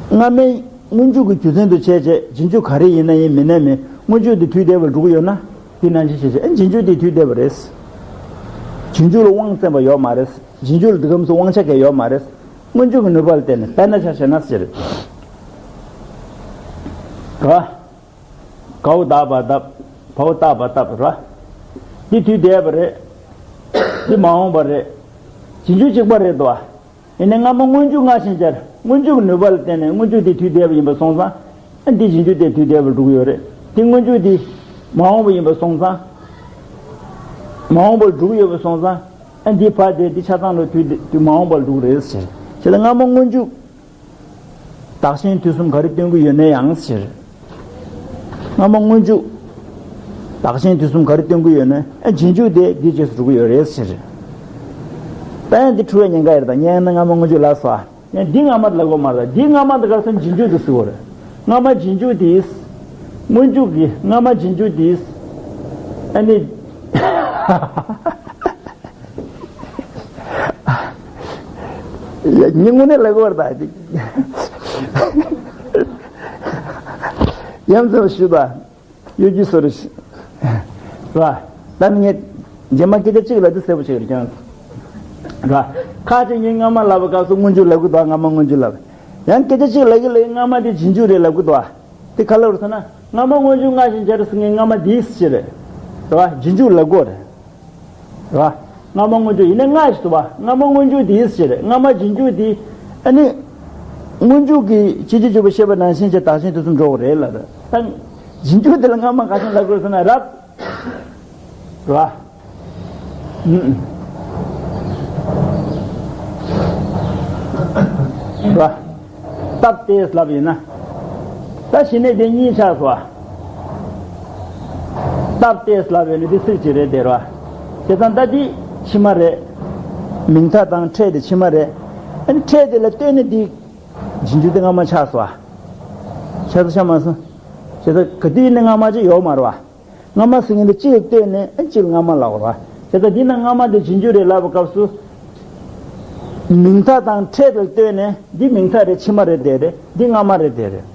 སྔ་མའི་སྔོན་འཇུག་གི་རྒྱུ་མཚན་དུ་བྱས་རྗེས་རྗེས་འཇུག་ག་རེ་ཡིན་ན་ཡིན་མིན་ན་མིན་སྔོན་འཇུག་དེ་དུས་འདས་པར་འགྲོ་གི་ཡོད་ན་དེ་ནང་བཞིན་བྱས་རྗེས་ཨ་རྗེས་འཇུག་དེ་དུས་འདས་པ་རེད། རྗེས་འཇུག་ལ་དབང་བཙན་པ་ཡོད་མ་རེད། རྗེས་འཇུག་ལ་འདི་གམ་སུ་དབང་ཆ་གས་ཡོད་མ་རེད། སྔོན་འཇུག་གི་ནུས་པ་ལ་བརྟེན་ནས། དཔེར་ན་ཆ་བཞག་ན་ཟེར། ག་གའོ་བཏགས་པ་བཏབ། བའོ་བཏགས་པ་བཏབ་ར། འདི་དུས་འདས་པ་རེད། འདི་མ་འོངས་པ་རེད། རྗེས་འཇུག་གཅིག་པ་རེད་དོ། ཡིན་ནའི་སྔ་མ་སྔོན་འཇུག་སྔ་ཕྱི་སྦྱར། སྔོན་འཇུག་གི་ནུས་པ་ལ་བརྟེན་ནས་སྔོན་འཇུག་དེ་དུས་འདས་པ་ཡིན་པ་སོང་ཙང་། ཨ་འདི་རྗེས་འཇུག་དེ་དུས་འདས་པར་འགྲོ་གི་ཡོད་རེད། འདི་སྔོན་འཇུག་དེ་མ་འོངས་པ་ཡིན་པ་སོང་ཙང་། མ་འོངས་པར་འགྲོ་གི་ཡོད་པ་སོང་ཙང་། ཨ་འདི་ཕར་དེ་འདི་ཆ་ཚང་ལ་དུས་དེ་དུས་མ་འོངས་པར་འགྲོ་གི་རེད་ཟེར། བྱས་ཙང་སྔ་མ་སྔོན་འཇུག་བདག་གཞན་དུས་གསུམ་ག་རེ་སྟོན་གྱི་ཡོད་ན་ཡང་ཟེར། སྔ་མ་སྔོན་འཇུག་བདག་གཞན་དུས་གསུམ་ག་རེ་སྟོན་གྱི་ཡོད་ན། ཨ་རྗེས་འཇུག་དེ་འདིའི་རྗེས་སུ་འགྲོ་གི་ཡོད་རེད་ཟེར། ད་ཡང་འདི་འཁྲུལ་བའི་ཉེན་ཁ་ཡོད་རེད། ད་སྔན་ན་སྔ་མ་སྔོན་འཇུག་ལབ་སོང་། ཡང་འདི་སྔ་མ་དེ་ལབ་དགོས་མ་རེད། འདི་སྔ་མ་དེ་ག་ཚོད་རྗེས་འཇུག་དེ་ཟེར་བ་རེད། སྔ་མ་རྗེས་འཇུག་དེ། སྔོན་འཇུག་གི་སྔ་མ་རྗེས་འཇུག་དེ། ཨ་ནི། ཡ། ངས་དངོས་གནས་ལབ་དགོས་རེད་ད། ཡ་མཚན་ཞུ་ད། གཡོ་སྒྱུ་སོ་རེ་ཞིག་ར། ད་ནི་ངས་རྗེས་མ་སྐད་ཆ་གཅིག་ལ་འདི་གསལ་པོ་བྱེད་ཀྱི་རེད་ཀྱང་། ར། ཁ་ཅིག་ངས་སྔ་མ་ལབ་པའི་སྐབས་སུ་སྔོན་འཇུག་ལབ་གི་འདུག་སྔ་མ་སྔོན་འཇུག་ལབ། ཡང་སྐད་ཆ་གཅིག་ལབ་གི་ལབ། སྔ་མ་དེ་རྗེས་འཇུག་རེད་ལབ་གི་འདུག་དེ་ག་ལབ་རེད་ཟེར་ན། སྔ་མ་སྔོན་འཇུག་སྔ་ཕྱི་སྦྱར་ཟེར་ངས་སྔ་མ་དེ་ཟེར་རེད། ར། རྗེས་འཇུག་ལབ་དགོས་རེད། ར། སྔ་མ་སྔོན་འཇུག་ཡིན་ན་སྔ་ཞིག་འདུག་པ། སྔ་མ་སྔོན་འཇུག་དེ་ཟེར། སྔ་མ་རྗེས་འཇུག་དེ། ཨ་ནི། སྔོན་འཇུག་གི་ཕྱི་རྗེས་འཇུག་པ་ཤེས་པ་ནང་བཞིན་བྱས་བདག་གཞན་དུས་གསུམ་འགྲོ་དགོས་རེད་ལབ་རེད། ད་རྗེས་འཇུག་དེ་ལ་སྔ་མ་ག་ཚོད་ལབ་དགོས་ཟེར་ན། རབ། ར། ཨུམ། ར། སྟབས་བདེ་ལབ་ཡིན་ན། ད་གཞི་ནས་དེ་གཉིས་ཆགས་སོ། སྟབས་བདེ་ལབ་ཡོད་ནི་དེ་ཚིག་ཅིག་རེད་དེ་ར། བྱས་ཙང་ད་འདི་ཕྱི་མ་རེད། མིང་མཐའ་དང་འཕྲད་དེ་ཕྱི་མ་རེད། ཨ་ནི་འཕྲད་དེ་ལ་ལྟོས་ནས་འདི་རྗེས་འཇུག་དེ་སྔ་མ་ཆགས་སོ། ཆགས་སོ་ཆགས་མ་སོང་། བྱས་ཙང་ག་དུས་ཡིན་ན་སྔ་མ་ཅིག་ཡོད་མ་རེད་པ། སྔ་མ་ཟེར་མཁན་དེ་གཅིག་ལ་ལྟོས་ནས་ཨ་གཅིག་ལ་སྔ་མ་ལབ་པ་རེད། བྱས་ཙང་འདི་ན་སྔ་མ་དེ་རྗེས་འཇུག་རེད་ལབ་པའི་སྐབས་སུ། མིང་མཐའ་དང་འཕྲད་དེ་ལ་ལྟོས་ནས་འདི་མིང་མཐའ་རེད། ཕྱི་མ་རེད་དེ་རེད། འདི་སྔ་མ་རེད་དེ་རེད།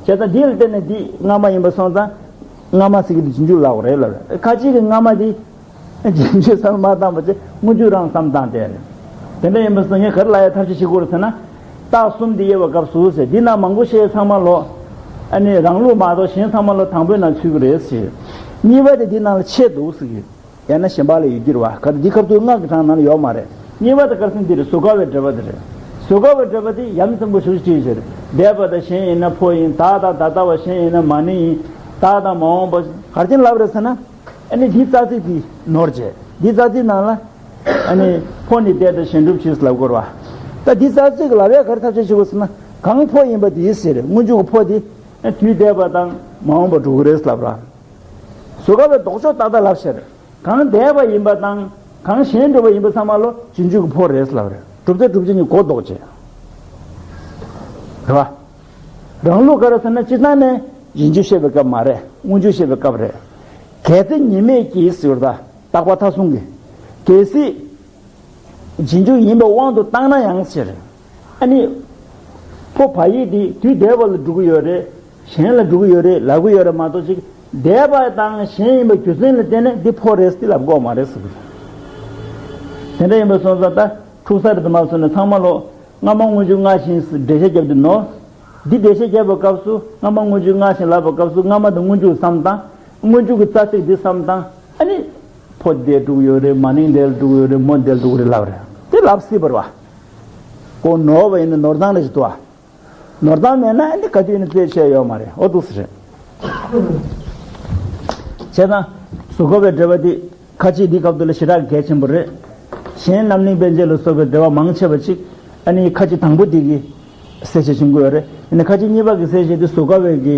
བྱས་ཙང་འདི་ལ་ལྟོས་ནས་འདི་སྔ་མ་ཡིན་པ་སོང་ཙང་། སྔ་མ་ཟེར་གི་དེ་རྗེས་འཇུག་ལབ་པ་རེད་ལབ་རེད། ཁ་ཅིག་གིས་སྔ་མ་དེ་རྗེས་འཇུག་བསམ་བློ་མ་བཏང་བ་བྱས། སྔོན་འཇུག་རང་བསམ་བཏང་དེ་རེད། དེ་འདྲ་ཡིན་པ་སོང་ངས་ག་རེ་ལབ་ཡ་ཐབས་ཤེས་བྱེད་དགོས་རེད་ཟེར་ན། རྟགས་གསུམ་དེ་དབྱེ་བའི་སྐབས་སུ་ཟེར། འདི་ན་མང་པོ་བཤད་ཚང་མ་ལོ། ཨ་ནི་རང་ལུགས་མ་གཏོགས་གཞན་ཚང་མ་ལོ་དང་པོའི་ནང་ཚུད་ཀྱི་རེད་ཟེར། གཉིས་པ་དེ་འདི་ནང་ལ་ཆད་འདུག་ཟེར་གྱི། ཡང་ན་གཞན་པ་ལ་ཡོད་ཀྱི་རེད་པ། ག་རེ་འདི་སྐབས་སུ་སྔགས་ཀྱི་གྲངས་ནང་ལ་ཡོད་མ་རེད། གཉིས་པ་དེ་ག་རེ་ཟེར་འདི་རེད། བཟོ་དཀའ་བའི་འགྲེལ་པ་དེ་རེད། བཟོ་དཀའ་བའི་འགྲེལ་པ་དེ་ཡ་མཚན་པོ་ཞུ་ཅིག་ཟེར། འདས་པ་དང་གཞན་ཡིན་ན་ཕོ་ཡིན། ད་དང་ད་ལྟ་བ། གཞན་ཡིན་ན་མ་ནིང་ཡིན། རྟགས་དང་མ་འོངས་པ། ག་རེ་བྱས་ལབ་རེད་ཟེར་ན། ཨ་ནི་འདི་རྩ་ཚིག་འདི་ནོར་བྱས། འདི་རྩ་ཚིག་ནང་ལ། ཨ་ནི་ཕོ་ནི་འདས་དང་གཞན་སྒྲུབ་ཕྱིར་ལབ་དགོས་རེད་པ། ད་འདི་རྩ་ཚིག་ལབ་ཡ་ག་རེ་ཐབས་ཤེས་བྱེད་དགོས་ཟེར་ན། གང་ཕོ་ཡིན་པ་དེ་ཟེར། སྔོན་འཇུག་གི་ཕོ་དེ་དུས་འདས་པ་དང་མ་འོངས་པ་འགྲོ་གི་རེད་ལབ་ར། བཟོ་དཀའ་བའི་ལྡོག་ཕྱོགས་ཏག་ཏག་ལབ་ཤག་རེད། གང་འདས་པ་ཡིན་པ་དང་གང་གཞན་སྒྲུབ་པ་ཡིན་པ་ཚང་མ་ལོ་རྗེས་འཇུག་གི་ཕོ་རེད་ལབ་རེད། སྒྲུབ་རྫས་སྒྲུབ་བྱེད་གཉིས་གོ་ལྡོག་བྱས། རེད་པ། རང་ལུགས་ག་རེ་ཟེར་ན། སྤྱིར་བཏང་ནས་རྗེས་འཇུག་བཤད་པའི་སྐབས་མ་རེད། སྔོན་འཇུག་བཤད་པའི་སྐབས་རེད། གལ་ཏེ་ཉེས་དམིགས་ཀྱིས་ཟེར་བ་ད། རྟག་པ་མཐའ་གསུམ་གྱི། གལ་སྲིད་རྗེས་འཇུག་ཡིན་པའི་དབང་དུ་བཏང་ན་ཡང་ཟེར། ཨ་ནི། ཕོ་བ་ཡིག་འདི་དུས་འདས་པ་ལ་འགྲོ་གི་ཡོད་རེད། གཞན་ལ་འགྲོ་གི་ཡོད་རེད་ལབ་གི་ཡོད་རེད་མ་གཏོགས། ཅིག་འདས་པ་དང་གཞན་ཡིན་པའི་རྒྱུ་མཚན་ལ་བརྟེན་ནས་འདི་ཕོ་རེད་ཟེར་ལབ་དགོས་མ་རེད་ཟེར་གི། དེ་འདྲ་ཡིན་པ་སོང་ཙང་ད་འཁྲུག་ས་རེད་དུ་མ་སོང་ནས་ཚང་མ་ལོ། སྔ་མ་སྔོན་འཇུག་སྔ་ཕྱི་ཟེར་འགྲེལ་བཤད་བརྒྱབ་དུས་ནོ། འདི་འགྲེལ་བཤད་བརྒྱབ་པའི་སྐབས་སུ་སྔ་མ་སྔོན་འཇུག་སྔ་ཕྱི་ལབ་པའི་སྐབས་སུ་སྔ་མ་དང་སྔོན་འཇུག་བསམ་སྟངས། སྔོན་འཇུག་གི་རྩ་ཚིག་འདི་བསམ་སྟངས། ཨ་ནི། ཕོ་འདས་འགྲོ་གི་ཡོད་རེད། མ་ནིང་འདས་འགྲོ་གི་ཡོད་རེད། མོ་འདས་འགྲོ་གི་རེད་ལབ་རེད། དེ་ལབ་སྲིད་པ་རེད་པ། ཁོ་ནོར་བ་ཡིན་ན་ནོར་སྟངས་རེད་ཞིག་འདུག་པ། ནོར་སྟངས་མེད་ན་ཨ་ནི་ག་དུས་ཡིན་ན་རྩོད་བྱས་ཡོད་མ་རེད། འོ་འདུག་སེ་རེད། བྱས་ཙང་བཟོ་དཀའ་བའི་འགྲེལ་པ་འདི་ཁ་ཅིག་འདིའི་སྐབས་དུ་ལ་ཞེ་དྲག་གལ་ཆེན་པོ་རེད། གཞན་རྣམ་གླིང་པཎ་ཆེན་ལ་སོགས་པའི་འགྲེལ་པ་མང་ཆེ་བ་ཅིག་ཨ་ནི་ཁ་ཅིག་དང་པོ་འདི་གི་གསལ་བཤད་བྱེད་དགོས་རེད། ཡིན་ན་ཁ་ཅིག་གཉིས་པ་གི་གསལ་བཤད་འདི་བཟོ་དཀའ་བའི་གི།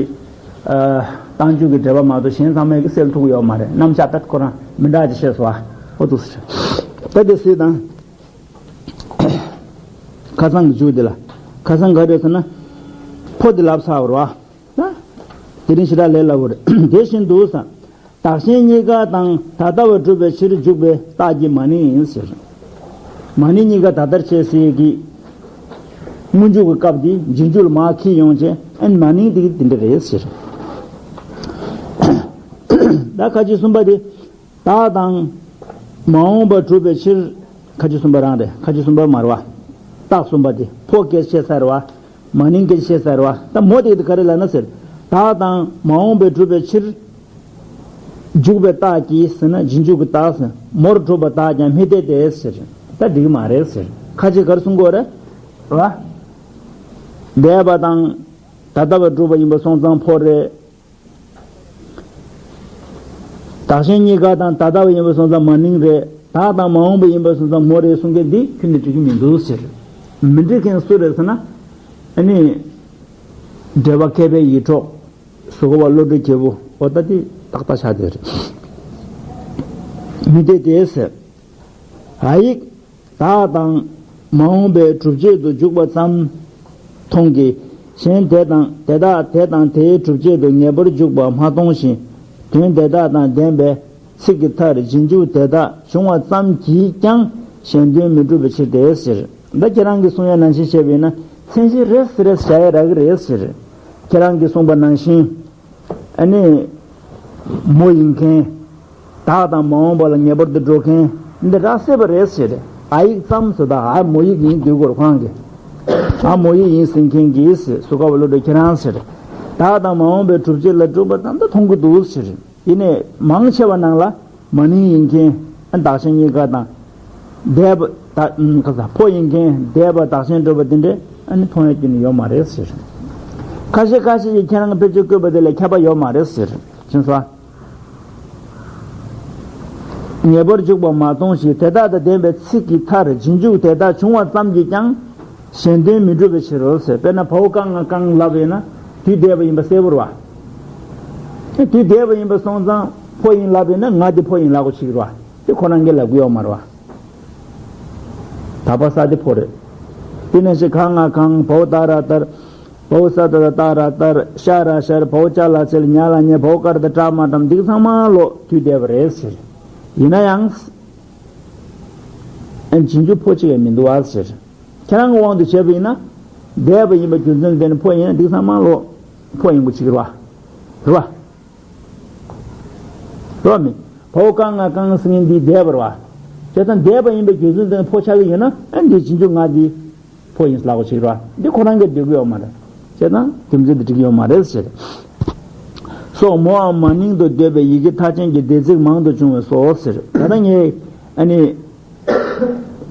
ཨ། རྟགས་འཇུག་གི་འགྲེལ་པ་མ་གཏོགས་གཞན་ཚང་མས་གི་གསལ་ཐུབ་ཀྱི་ཡོད་མ་རེད། རྣམ་གཞག་ད་ཁོ་རང་མི་འདྲ་ཅིག་བཤད་སོང་ཨ། འོ་འདུག་སེ་རེད། ད་དེ་སྲིད་དང་། ཁ་སང་གི་མཇུག་འདི་ལ། ཁ་སང་ག་རེ་ཟེར་ན། ཕོ་འདི་ལབ་ཚར་བ་རེད་པ། ན། དེ་རིང་ཞེ་དྲག་ལས་སླ་པོ་རེད། དེ་བཞིན་དུ་ཟེར། བདག་གཞན་གཉིས་ཀ་དང་ད་ལྟ་བ་སྒྲུབ་པའི་ཕྱིར་འཇུག་པའི་རྟགས་ཀྱི་མ་ནིང་ཡིན་ཟེར། མ་ནིང་གཉིས་ཀ་ད་ལྟར་བྱས་ཟེར་གྱི། སྔོན་འཇུག་གི་སྐབས་འདི་རྗེས་འཇུག་ལ་མར་འཁྱེར་ཡོང་བྱས། ཨ་ནི་མ་ནིང་འདི་འདི་འདྲ་རེད་ཟེར། ད་ཁ་ཅིག་གསུམ་པ་དེ། བདག་དང་མ་འོངས་པ་སྒྲུབ་པའི་ཕྱིར། ཁ་ཅིག་གསུམ་པ་རང་རེད། ཁ་ཅིག་གསུམ་པ་མ་རེད་བ། རྟགས་གསུམ་པ་དེ་ཕོ་སྐད་བཤད་ས་རེད་བ། མ་ནིང་སྐད་བཤད་ས་རེད་བ། ད་མོ་དེ་ག་རེ་ལབ་ན་ཟེར། བདག་དང་མ་འོངས་པའི་གྲུབ་པའི་ཕྱིར། འཇུག་པའི་རྟགས་ཀྱིས་ཟེར་ན་རྗེས་འཇུག་གི་རྟགས་ཟེར། མོར་གྲུབ་པ་དག་ཀྱང་མི་འཐད་དེ་ཟེར། ད་འགྲིག་གི་མ་རེད་ཟེར། ཁ་ཅིག་ག་རེ་གསུང་གི་ཡོད་རེད། རེད་བ། འདས་པ་དང་ད་ལྟ་བ་གྲུབ་པ་ཡིན་པ་སོང་ཙང་ཕོ་རེད། བདག་གཞན་གཉིས་ཀ་དང་ད་ལྟ་བ་ཡིན་པ་སོང་ཙང་མ་ནིང་རེད། བདག་དང་མ་འོངས་པ་ཡིན་པ་སོང་ཙང་མོ་རེད་གསུང་མཁན་འདི་ཁྱོན་ནས་འགྲིག་གི་མི་འདུག་ཟེར། མི་འགྲིག་མཁན་སུ་རེད་ཟེར་ན། ཨ་ནི། འགྲེལ་པ་མཁས་པའི་ཡིད་འཕྲོག། གཟུགས་པ་བློ་གྲོས་རྒྱལ་པོ། འོ་ད་དེ་ཏག་ཏག་ཆགས་བསྡད་རེད། མི་འཐད་དེ་ཟེར། ཨ་ཡིག་བདག་དང་མ་འོངས་པའི་སྒྲུབ་བྱེད་དུ་འཇུག་པ་ཙམ་མཐོང་གི། གཞན་དེ་དང་དེ་དག་དེ་དང་དེའི་སྒྲུབ་བྱེད་དུ་ངེས་པར་འཇུག་པ་མ་མཐོང་ཞིང་། དོན་དེ་དག་དང་ལྡན་པའི་ཚིག་གི་མཐར་རྗེས་འཇུག་དེ་དག་བྱུང་བ་ཙམ་གྱིས་ཀྱང་གཞན་དོན་མི་འགྲུབ་པའི་ཕྱིར་ཏེ་ཟེར། ད་ཁྱེད་རང་གིས་གསུང་ཡ་ནང་བཞིན་བྱས་པ་ཡིན་ན་མཚན་གཞི་རེད་ཟེར་རེད་བྱ་ཡ་རག་གི་རེད་ཟེར། ཁྱེད་རང་གིས་གསུངས་པ་ནང་བཞིན། ཨ་ནི། མོ་ཡིན་མཁན། བདག་དང་མ་འོངས་པ་ལ་ངེས་པར་དུ་འགྲོ་མཁན། འདི་རག་སྲིད་པ་རེད་ཟེར། ཨ་ཡིག་ཙམ་ཟེར་ད་ཨ་མོ་ཡིག་ཡིན་འདུག་གོ་ཁོ་རང་གིས། ཨ་མོ་ཡིག་ཡིན་ཟེར་མཁན་གྱིས་ཟེར། གཟུགས་པ་བློ་གྲོས་ཁྱེད་རང་ཟེར། བདག་དང་མ་འོངས་པའི་སྒྲུབ་བྱེད་ལ་སྒྲུབ་པ་ཙམ་དུ་མཐོང་གི་འདུག་ཟེར། ཡིན་ནའི་མང་ཆེ་བ་ནང་ལ་མ་ནིང་ཡིན་མཁན། ཨ་བདག་གཞན་གཉིས་ཀ་དང་། འདས་པ་ད་ཨུམ་ཁ་ས་ཕོ་ཡིན་མཁན་འདས་པ་བདག་གཞན་སྒྲུབ་པ་དེ་འདྲས་ཨ་ནི་མཐོང་ཡ་ཁྱོན་ནས་ཡོད་མ་རེད་ཟེར། ཁ་ཤས་ཁ་ཤས་ཀྱིས་ཁྱེད་རང་གི་དཔེ་ཆ་བཀོད་པ་དེ་ལ་ཁྱབ་པ་ཡོད་མ་རེད་ཟེར། ཕྱིན་སོང་། ངེས་པར་འཇུག་པ་མ་མཐོང་ཞིང་དེ་དག་དང་ལྡན་པའི་ཚིག་གི་མཐར་རྗེས་འཇུག་དེ་དག་བྱུང་བ་ཙམ་གྱིས་ཀྱང་གཞན་དོན་མི་འགྲུབ་པའི་ཕྱིར་རོ་ཟེར། དཔེར་ན་བའོ་ཀ་ང་གང་ལབ་ཡོད་ན་དུས་འདས་པ་ཡིན་པ་གསལ་པོ་རེད་བ། དུས་འདས་པ་ཡིན་པ་སོང་ཙང་ཕོ་ཡིན་ལབ་ཡོད་ན་ང་དེ་ཕོ་ཡིན་ལབ་དགོས་ཆགས་ཀྱི་རེད་བ། དེ་ཁོ་རང་གིས་ལབ་གི་ཡོད་མ་རེད་བ། ད་བ་ས་དེ་ཕོ་རེད། དེ་ནས་ཤི་ག་ང་གང་བའོ་ད་ར་ལྟར། བའོ་ས་ད་ད་ད་ར་ལྟར། ཤ་ར་ཤར། བའོ་ཅ་ལ་ཅལ། ཉ་ལ་ཉལ། བའོ་དཀར་ད་བཀྲ་མ་བཀྲམ། འདི་ཚང་མ་ལོ་དུས་འདས་པ་རེད་ཟེར། ཡིན་ན་ཡང་། ཨ་རྗེས་འཇུག་ཕོ་གཅིག་ཡང་མི་འདུག་ཨ་ཟེར། ཁྱེད་རང་གི་དབང་དུ་བྱས་པ་ཡིན་ན། འདས་པ་ཡིན་པ་རྒྱུ་མཚན་དེ་ནི་ཕོ་ཡིན་ན་འདི་ཚང་མ་ལོ་ཕོ་ཡིན་དགོས་ཆགས་ཀྱི་རེད་བ། རེད་བ། རོ་མི། བའོ་ཀ་ང་གང་ཟེར་མཁན་འདི་འདས་པ་རེད་བ། བྱས་ཙང་འདས་པ་ཡིན་པའི་རྒྱུ་མཚན་དེ་ཕོ་ཆགས་ཀྱི་ཡོད་ན་ཨ་འདི་རྗེས་འཇུག་ང་འདི་ཕོ་ཡིན་ལབ་དགོས་ཆགས་ཀྱི་རེད་བ། འདི་ཁོ་རང་གིས་འགྲིག་གི་ཡོད་མ་རེད། བྱས་ཙང་རྒྱུ་མཚན་འདི་འགྲིག་གི་ཡོད་མ་རེད་ཟེར། སོགས་མོའམ་མ་ནིང་དུ་འདོད་པའི་ཡི་གེ་མཐའ་ཅན་གྱི་འདས་ཚིག་མང་དུ་འབྱུང་བས་སོ་ཟེར། ད་ལྟ་ངས་ཨ་ནི།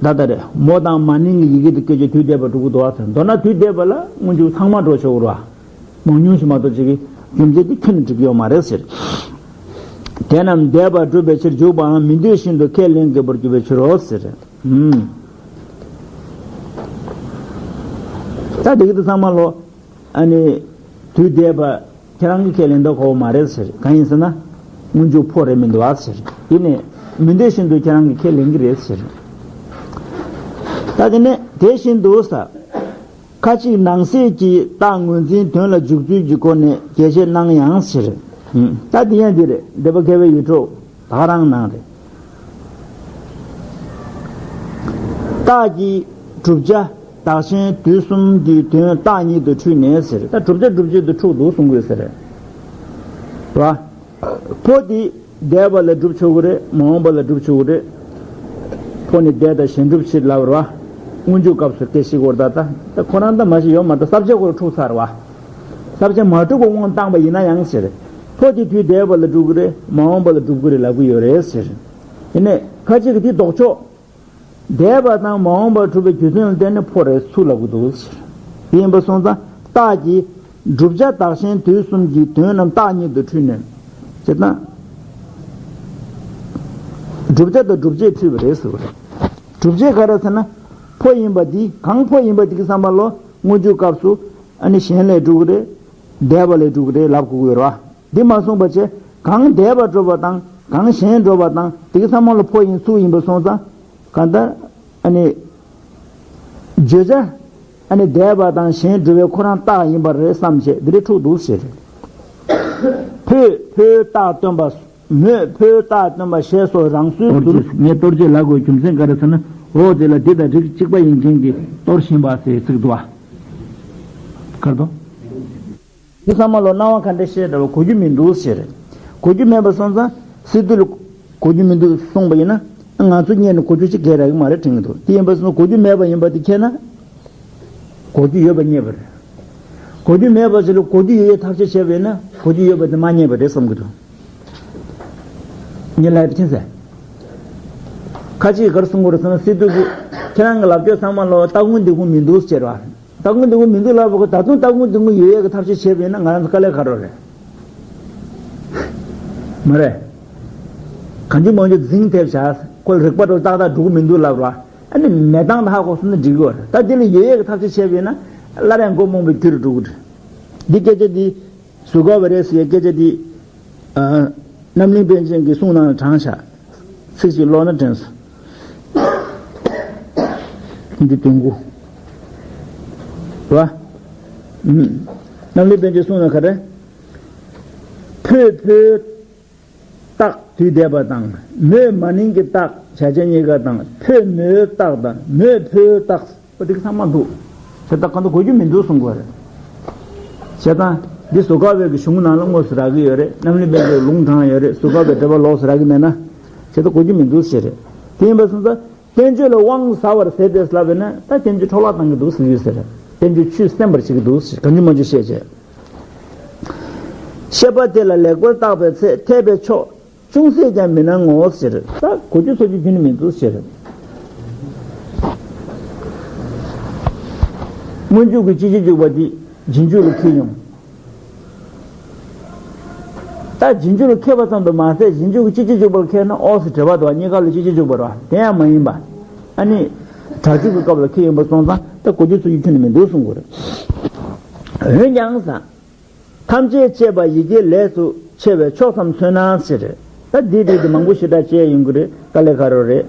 ད་ལྟ་རེད། མོ་དང་མ་ནིང་གི་ཡི་གེ་དེ་སྐད་ཆ་དུས་འདས་པ་འགྲོ་གི་འདུག་བ་ཟེར། མདོར་ན་དུས་འདས་པ་ལ་སྔོན་འཇུག་ཚང་མ་འགྲོ་ཆོག་གི་རེད་བ། མང་ཉུང་ཞིག་མ་གཏོགས་ཅིག་གི་རྒྱུ་མཚན་དེ་ཁྱོན་ནས་འགྲིག་གི་ཡོད་མ་རེད་ཟེར། དེ་རྣམས་འདས་པར་གྲུབ་པའི་ཕྱིར་འཇུག་པའང་མི་འདོད་བཞིན་དུ་ཁས་ལེན་དགོས་པར་གྱུར་པའི་ཕྱིར་རོ་ཟེར། ཨུམ། ད་དེ་གི་དེ་ཚང་མ་ལོ། ཨ་ནི། དུས་འདས་པ་ཁྱེད་རང་གིས་ཁས་ལེན་ད་གོ་བ་མ་རེད་ཟེར། གང་ཡིན་ཟེར་ན། སྔོན་འཇུག་ཕོ་རེད་མི་འདུག་ཨ་ཟེར། ཡིན་ནའི། མི་འདོད་བཞིན་དུ་ཁྱེད་རང་གིས་ཁས་ལེན་གི་རེད་ཟེར། ད་དེ་ནས་དེ་བཞིན་དུ་ས། ཁ་ཅིག་ནང་གསེས་ཀྱི་རྟགས་ངོས་འཛིན་དོན་ལ་འཇུག་ཚུལ་གྱི་སྒོ་ནས་རྒྱས་བཤད་གནང་ཡང་ཟེར། ད་འདི་ཡང་འདི་རེད། འགྲེལ་པ་མཁས་པའི་ཡིད་འཕྲོག་ད་ག་རང་གནང་རེད། རྟགས་ཀྱི་བསྒྲུབ་བྱ་བདག་གཞན་དུས་གསུམ་གྱི་དོན་རྟགས་ཉིད་དུ་འཁྲུལ་ནས་ཟེར། ད་བསྒྲུབ་བྱ་བསྒྲུབ་བྱེད་དུ་འཁྲུལ་འདུག་གསུང་དགོས་ཟེར། རེད་བ། ཕོ་དེ་འདས་པ་ལ་སྒྲུབ་ཆོག་གི་རེད། མ་འོངས་པ་ལ་སྒྲུབ་ཆོག་གི་རེད། ཕོ་ནི་འདས་དང་གཞན་སྒྲུབ་བྱེད་ལབ་ར། སྔོན་འཇུག་སྐབས་སུ་སྐད་ཤིག་བོར་ད་ད་ད་ཁོ་རང་ད་མ་ཤེས་ཡོད་མ་ད་ས་བཅད་ཁོ་ར་འཁྲུག་ཚར་བ། ས་བཅད་མ་འཁྲུག་པ་དབང་བཏང་པ་ཡིན་ན་ཡང་ཟེར། ཕོ་དེ་དུས་འདས་པ་ལ་སྒྲུབ་གི་རེད། མ་འོངས་པ་ལ་སྒྲུབ་གི་རེད་ལབ་གི་ཡོད་རེད་ཟེར། དེ་ནས་ཁ་ཅིག་གིས་དེ་ལྡོག་ཕྱོགས། འདས་པ་དང་མ་འོངས་པར་གྲུབ་པའི་རྒྱུ་མཚན་ལ་བརྟེན་ནས་ཕོ་རེད་ཚུར་ལབ་ཀྱི་འདུག་ཟེར། དེ་ཡིན་པ་སོང་ཙང་རྟགས་ཀྱིས་བསྒྲུབ་བྱ་བདག་གཞན་དུས་གསུམ་གྱི་དོན་རྣམས་རྟགས་ཉིད་དུ་འཁྲུལ་ནས། ཅེ་ན། བསྒྲུབ་བྱ་དང་བསྒྲུབ་བྱེད་འཁྲུལ་བ་རེད་ཟེར་བ་རེད། བསྒྲུབ་བྱེད་ག་རེ་ཟེར་ན། ཕོ་ཡིན་པ་འདི་གང་ཕོ་ཡིན་པ་འདི་གི་བསམ་པ་ལོ་སྔོན་འཇུག་སྐབས་སུ་ཨ་ནི་གཞན་ལས་སྒྲུབ་ཀྱི་རེད། འདས་པ་ལས་སྒྲུབ་ཀྱི་རེད་ལབ་དགོས་ཀྱི་ཡོད་རེད་བ། འདི་མ་གསུངས་པ་བྱས་གང་འདས་པ་སྒྲུབ་པ་དང་གང་གཞན་སྒྲུབ་པ་དང་དེ་གི་ཚང་མ་ལ་ཕོ་ཡིན་ཚུལ་ཡིན་པ་སོང་ཙང་གང་ལྟར་ཨ་ནི། བརྗོད་བྱ་ཨ་ནི་འདས་པ་དང་གཞན་སྒྲུབ་པའི་ཁོ་རང་རྟགས་ཡིན་པ་རེད་བསམ་བྱས་འདི་རེད་འཁྲུག་འདུག་ཟེར། ཕོས་ཕོའི་རྟགས་སྟོན་པ། མོས་ཕོའི་རྟགས་སྟོན་པ་ཞེས་སོགས་རང་སོའི་གཏོར་ཟུར། ངས་གཏོར་བྱེད་ལབ་དགོས་རྒྱུ་མཚན་ག་རེ་ཟེར་ན། འོ་དེ་ལ་འདི་དང་རིགས་གཅིག་པ་ཡིན་མཁན་གྱི་གཏོར་བཞིན་པ་ཟེར་ཚིག་འདུག་བ། གར་དོ། འདི་ཚང་མ་ལོ་སྣང་བ་ག་འདྲ་བཤད་འདྲ་བ་གོ་རྒྱུ་མི་འདུག་ཟེར། གོ་རྒྱུ་མེད་པ་སོང་ཙང་སི་ཏུ་ལ་གོ་རྒྱུ་མི་འདུག་གསུངས་པ་ཡིན་ན། ང་ཚོ་རྙེད་ནས་གོ་རྒྱུ་ཅིག་གས་རག་གི་མ་རེད་དྲན་གྱི་འདུག་དེ་ཡིན་པ་སོང་ན་གོ་རྒྱུ་མེད་པ་ཡིན་པ་དེ་ཁྱེད་ན། གོ་རྒྱུ་ཡོད་པ་རྙེད་པ་རེད། གོ་རྒྱུ་མེད་པ་ཞིག་ལ་གོ་རྒྱུ་ཡོད་ཡོད་ཐག་གཅོད་བྱས་པ་ཡིན་ན་གོ་རྒྱུ་ཡོད་པ་དེ་མ་རྙེད་པ་རེད་བསམ་གྱི་འདུག་ངས་ལབ་ཡ་དེ་མཁྱེན་ཟེར། ཁ་ཅིག་ག་རེ་གསུང་གི་རེད་ཟེར་ན་སི་ཏུ་གིས་ཁྱེད་རང་གི་ལབ་རྒྱུ་ཚང་མ་ལོ་སྟ་གོན་འདི་གོ་མི་འདུག་ཟེར་བ། སྟ་གོན་འདི་གོ་མི་འདུག་ལབ་པ་གོ་ད་དུང་སྟ་གོན་འདི་གོ་ཡོད་ཡོད་ཀྱི་ཐག་གཅོད་བྱས་པ་ཡིན་ན་ང་རང་ཚོ་དཀའ་ལས་ཁག་རོགས་རེད། མ་རེད། གང་བྱུང་མང་བྱུང་འཛིང་ཐེབས་བྱ་ཁོ་ལ་རིག་པ་འགྲོ་ཏག་ཏག་འགྲོ་གི་མི་འདུག་ལབ་རོགས། ཨ་ནི་མེད་སྟངས་དེ་ཧ་གོ་སོང་ན་འགྲིག་གི་ཡོད་རེད། ད་དེ་ལ་ཡོད་ཡོད་ཀྱི་ཐག་གཅོད་བྱས་པ་ཡིན་ན་སླར་ཡང་མགོ་རྨོངས་པའི་རྒྱུ་རུ་འགྲོ་གི་རེད། འདི་སྐད་ཆ་འདི་གཟུགས་སྐབས་རེད་ཟེར་བའི་སྐད་ཆ་འདི། ཨ། རྣམ་གླིང་པཎ་ཆེན་གྱི་གསུང་ནང་ལ་དྲངས་བཞག་ཚིག་ཅིག་ཀློག་ན་དྲན་སོང་། འདི་དོན་དགུ། རེད་བ། ཨུམ། རྣམ་གླིང་པཎ་ཆེན་གསུང་ནང་ག་རེ། ཕོ་ཕོའི་རྟགས་དུས་འདས་པ་དང་མོ་མ་ནིང་གི་རྟགས་བྱ་བྱེད་གཉིས་ཀ་དང་ཕོ་མོའི་རྟགས་དང་མོ་ཕོའི་རྟགས། ཨོ་དེ་ག་ཚང་མ་འདུག་བྱས་ཙང་གང་ལྟར་གོ་རྒྱུ་མི་འདུག་གསུང་དགོས་རེད། བྱས་ཙང་འདི་གཟུགས་སྐབས་པའི་གི་གཞུང་ནང་ལ་དངོས་སུ་རག་གི་ཡོད་རེད། རྣམ་གླིང་པཎ་ཆེན་ལུང་དྲངས་ཡོད་རེད། གཟུགས་སྐབས་པའི་འགྲེལ་པ་ལོགས་སུ་རག་གི་མེད་ན། བྱས་ཙང་གོ་རྒྱུ་མི་འདུག་ཟེར་རེད། དེ་ཡིན་པ་སོང་ཙང་བསྟན་བཅོས་ལ་དབང་ཟ་བར་ཟད་དེ་ལབ་པས་ན་ད་བསྟན་བཅོས་འཕྲོ་བརླག་བཏང་གི་འདུག་ཟེར་གྱི་ཡོད་ཟེར་རེད། བསྟན་བཅོས་ཆུད་གསན་པར་བྱེད་ཀྱི་འདུག་ཟེར་གང་བྱུང་མང་བྱུང་བཤད་བྱས། བཤད་པ་དེ་ལ་ལེགས་པར་བརྟགས་པའི་ཚེ་འཐད་པའི་ཕྱོགས། ཅུང་ཟད་ཀྱང་མི་སྣང་ངོ་ཟེར། ད་གོ་རྒྱུ་ཚོར་རྒྱུ་ཁྱོན་ནས་མི་འདུག་ཟེར། སྔོན་འཇུག་གི་སྤྱི་རྗེས་འཇུག་པ་འདི་རྗེས་འཇུག་ལ་འཁེལ་ཡོང་། ད་རྗེས་འཇུག་ལ་འཁེལ་བ་ཙམ་དུ་མ་ཟད་རྗེས་འཇུག་གི་སྤྱི་རྗེས་འཇུག་པར་འཁེལ་ན་ཨོ་ཟེར་འབྲེལ་བ་འདུག་གཉིས་ཀ་ལ་སྤྱི་རྗེས་འཇུག་པ་རེད་བ། དེ་ཡང་མ་ཡིན་པ། ཨ་ནི། དྲག་འཇུག་གི་སྐབས་ལ་འཁེལ་ཡོང་པ་སོང་ཙང་ད་གོ་རྒྱུ་ཚོར་རྒྱུ་ཁྱོན་ནས་མི་འདུག་གསུང་གི་རེད། འོན་ཀྱང་ཟེར། ཐམས་ཅད་དཔྱད་པ་ཡི་གེ་ལས་སུ་ཆེ་བའི་ཕྱོགས་ཙམ་མཚོན་ན་ཟེར། ད་འདི་རིགས་དེ་མང་པོ་ཞེ་དྲག་དཔྱད་ཡོང་གི་རེད། དཀའ་ལས་ཁག་རོགས་རེད།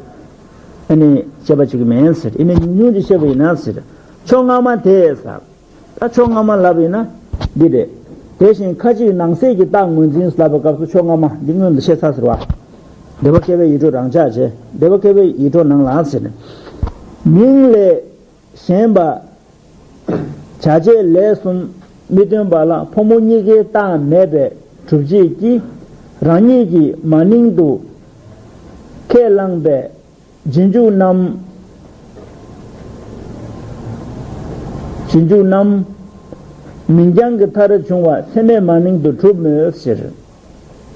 ཨ་ནི་དཔྱད་པ་བྱེད་ཀྱི་མེད་ཟེར། ཡིན་ནའི་ཉུང་ཉུང་ཅིག་བཤད་པ་ཡིན་ན་ཟེར། ཕྱོགས་སྔ་མ་དེ་ཟེར། ད་ཕྱོགས་སྔ་མ་ལབ་ཡིན་ན་འདི་རེད། དེ་བཞིན་ཁ་ཅིག་ནང་གསེས་ཀྱི་རྟགས་ངོས་འཛིན་ལབ་པའི་སྐབས་སུ་ཕྱོགས་སྔ་མ་འདི་སྔོན་དུ་བཤད་ཚར་ཟེར་བ། སྡེ་པ་མཁས་པའི་ཡིད་འཕྲོག་རང་ཆགས་བྱས། སྡེ་པ་མཁས་པའི་ཡིད་འཕྲོག་ནང་ལ་ཟེར། མིང་ལས་གཞན་པ། བྱ་བྱེད་ལས་གསུམ་མི་སྟོན་པ་ལ་ཕོ་མོ་གཉིས་ཀའི་རྟགས་མེད་པའི་སྒྲུབ་བྱེད་ཀྱིས་རང་ཉིད་ཀྱི་མ་ནིང་དུ་ཁས་བླངས་པའི་རྗེས་འཇུག་རྣམས། རྗེས་འཇུག་རྣམས། མིང་རྐྱང་གི་མཐར་བྱུང་བ་ཚད་མའི་མ་ནིང་དུ་གྲུབ་མོད་ཟེར།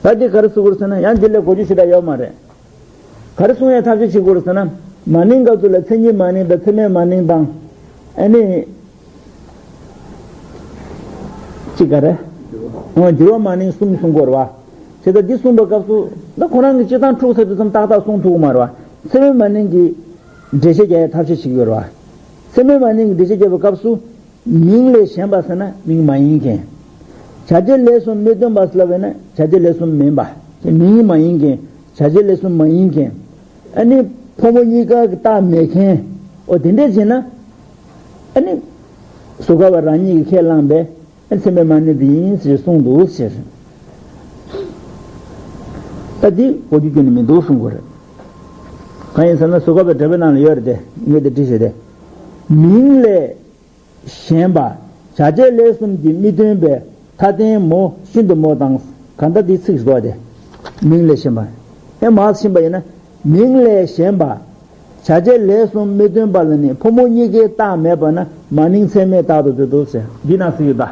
ད་འདི་ག་རེ་ཟེར་དགོས་ཟེར་ན་ཡང་འདི་ལས་གོ་རྒྱུ་ཞེ་དྲག་ཡོད་མ་རེད། ག་རེ་གསུང་ཡའི་ཐབས་ཤེས་བྱེད་དགོས་རེད་ཟེར་ན། མ་ནིང་སྐབས་སུ་ལ་མཚན་ཉིད་མ་ནིང་དང་ཚད་མའི་མ་ནིང་དང་། ཨ་ནི། གཅིག་ག་རེ། འོ་འགྱུར་བ་མ་ནིང་གསུམ་གསུང་དགོས་རེད་བ། བྱས་ཙང་འདི་གསུངས་པའི་སྐབས་སུ་ད་ཁོ་རང་གི་སྤྱི་བཏང་འཁྲུག་ཚར་དུས་ཙམ་ཏག་ཏག་གསུང་ཐུབ་ཀྱི་མ་རེད་བ། ཚད་མའི་མ་ནིང་གི་འགྲེལ་བཤད་རྒྱག་ཡའི་ཐབས་ཤེས་བྱེད་ཀྱི་ཡོད་རེད་བ། ཚད་མའི་མ་ནིང་གི་འགྲེལ་བཤད་རྒྱག་པའི་སྐབས་སུ། མིང་ལས་གཞན་པ་ཟེར་ན་མིང་མ་ཡིན་མཁན། བྱ་བྱེད་ལས་གསུམ་མི་སྟོན་པ་ཟེར་ལབ་པས་ན་བྱ་བྱེད་ལས་གསུམ་མིན་པ། དེ་མིང་མ་ཡིན་མཁན། བྱ་བྱེད་ལས་གསུམ་མ་ཡིན་མཁན། ཨ་ནི་ཕོ་མོ་གཉིས་ཀ་གི་རྟགས་མེད་མཁན། འོ་དེ་འདྲས་བྱས་ན། ཨ་ནི། གཟུགས་སྐབས་པ་རང་ཉིད་ཀྱིས་ཁས་བླངས་པས་ཨ་ཚད་མའི་མ་ནིང་དེ་ཡིན་ཞེས་གསུངས་འདུག་ཟེར། ད་འདི་གོ་རྒྱུ་ཁྱོན་ནས་མི་འདུག་གསུང་དགོས་རེད། གང་ཡིན་ཟེར་ན་གཟུགས་སྐབས་པའི་འགྲེལ་པའི་ནང་ལ་ཡོད་རེད་དེ་ངས་དེ་བྲིས་བྱས་ཏེ། མིང་ལས། གཞན་པ། བྱ་བྱེད་ལས་གསུམ་གྱིས་མི་སྟོན་པའི་མཐའ་རྟེན་མོ་ཤིན་ཏུ་མོ་དང་གང་ལྟར་འདི་ཚིག་བཟོ་སྟེ། མིང་ལས་གཞན་པ། ཨེ་མར་ཕྱིན་པ་ཡིན་ན། མིང་ལས་གཞན་པ། བྱ་བྱེད་ལས་གསུམ་མི་སྟོན་པ་ལ་ནི་ཕོ་མོ་གཉིས་ཀའི་རྟགས་མེད་པ་ན་མ་ནིང་ཚད་མས་རྟག་ཏུ་འདོད་དོ་ཟེར་འདི་ན་ཚིག་ཡོད་ད།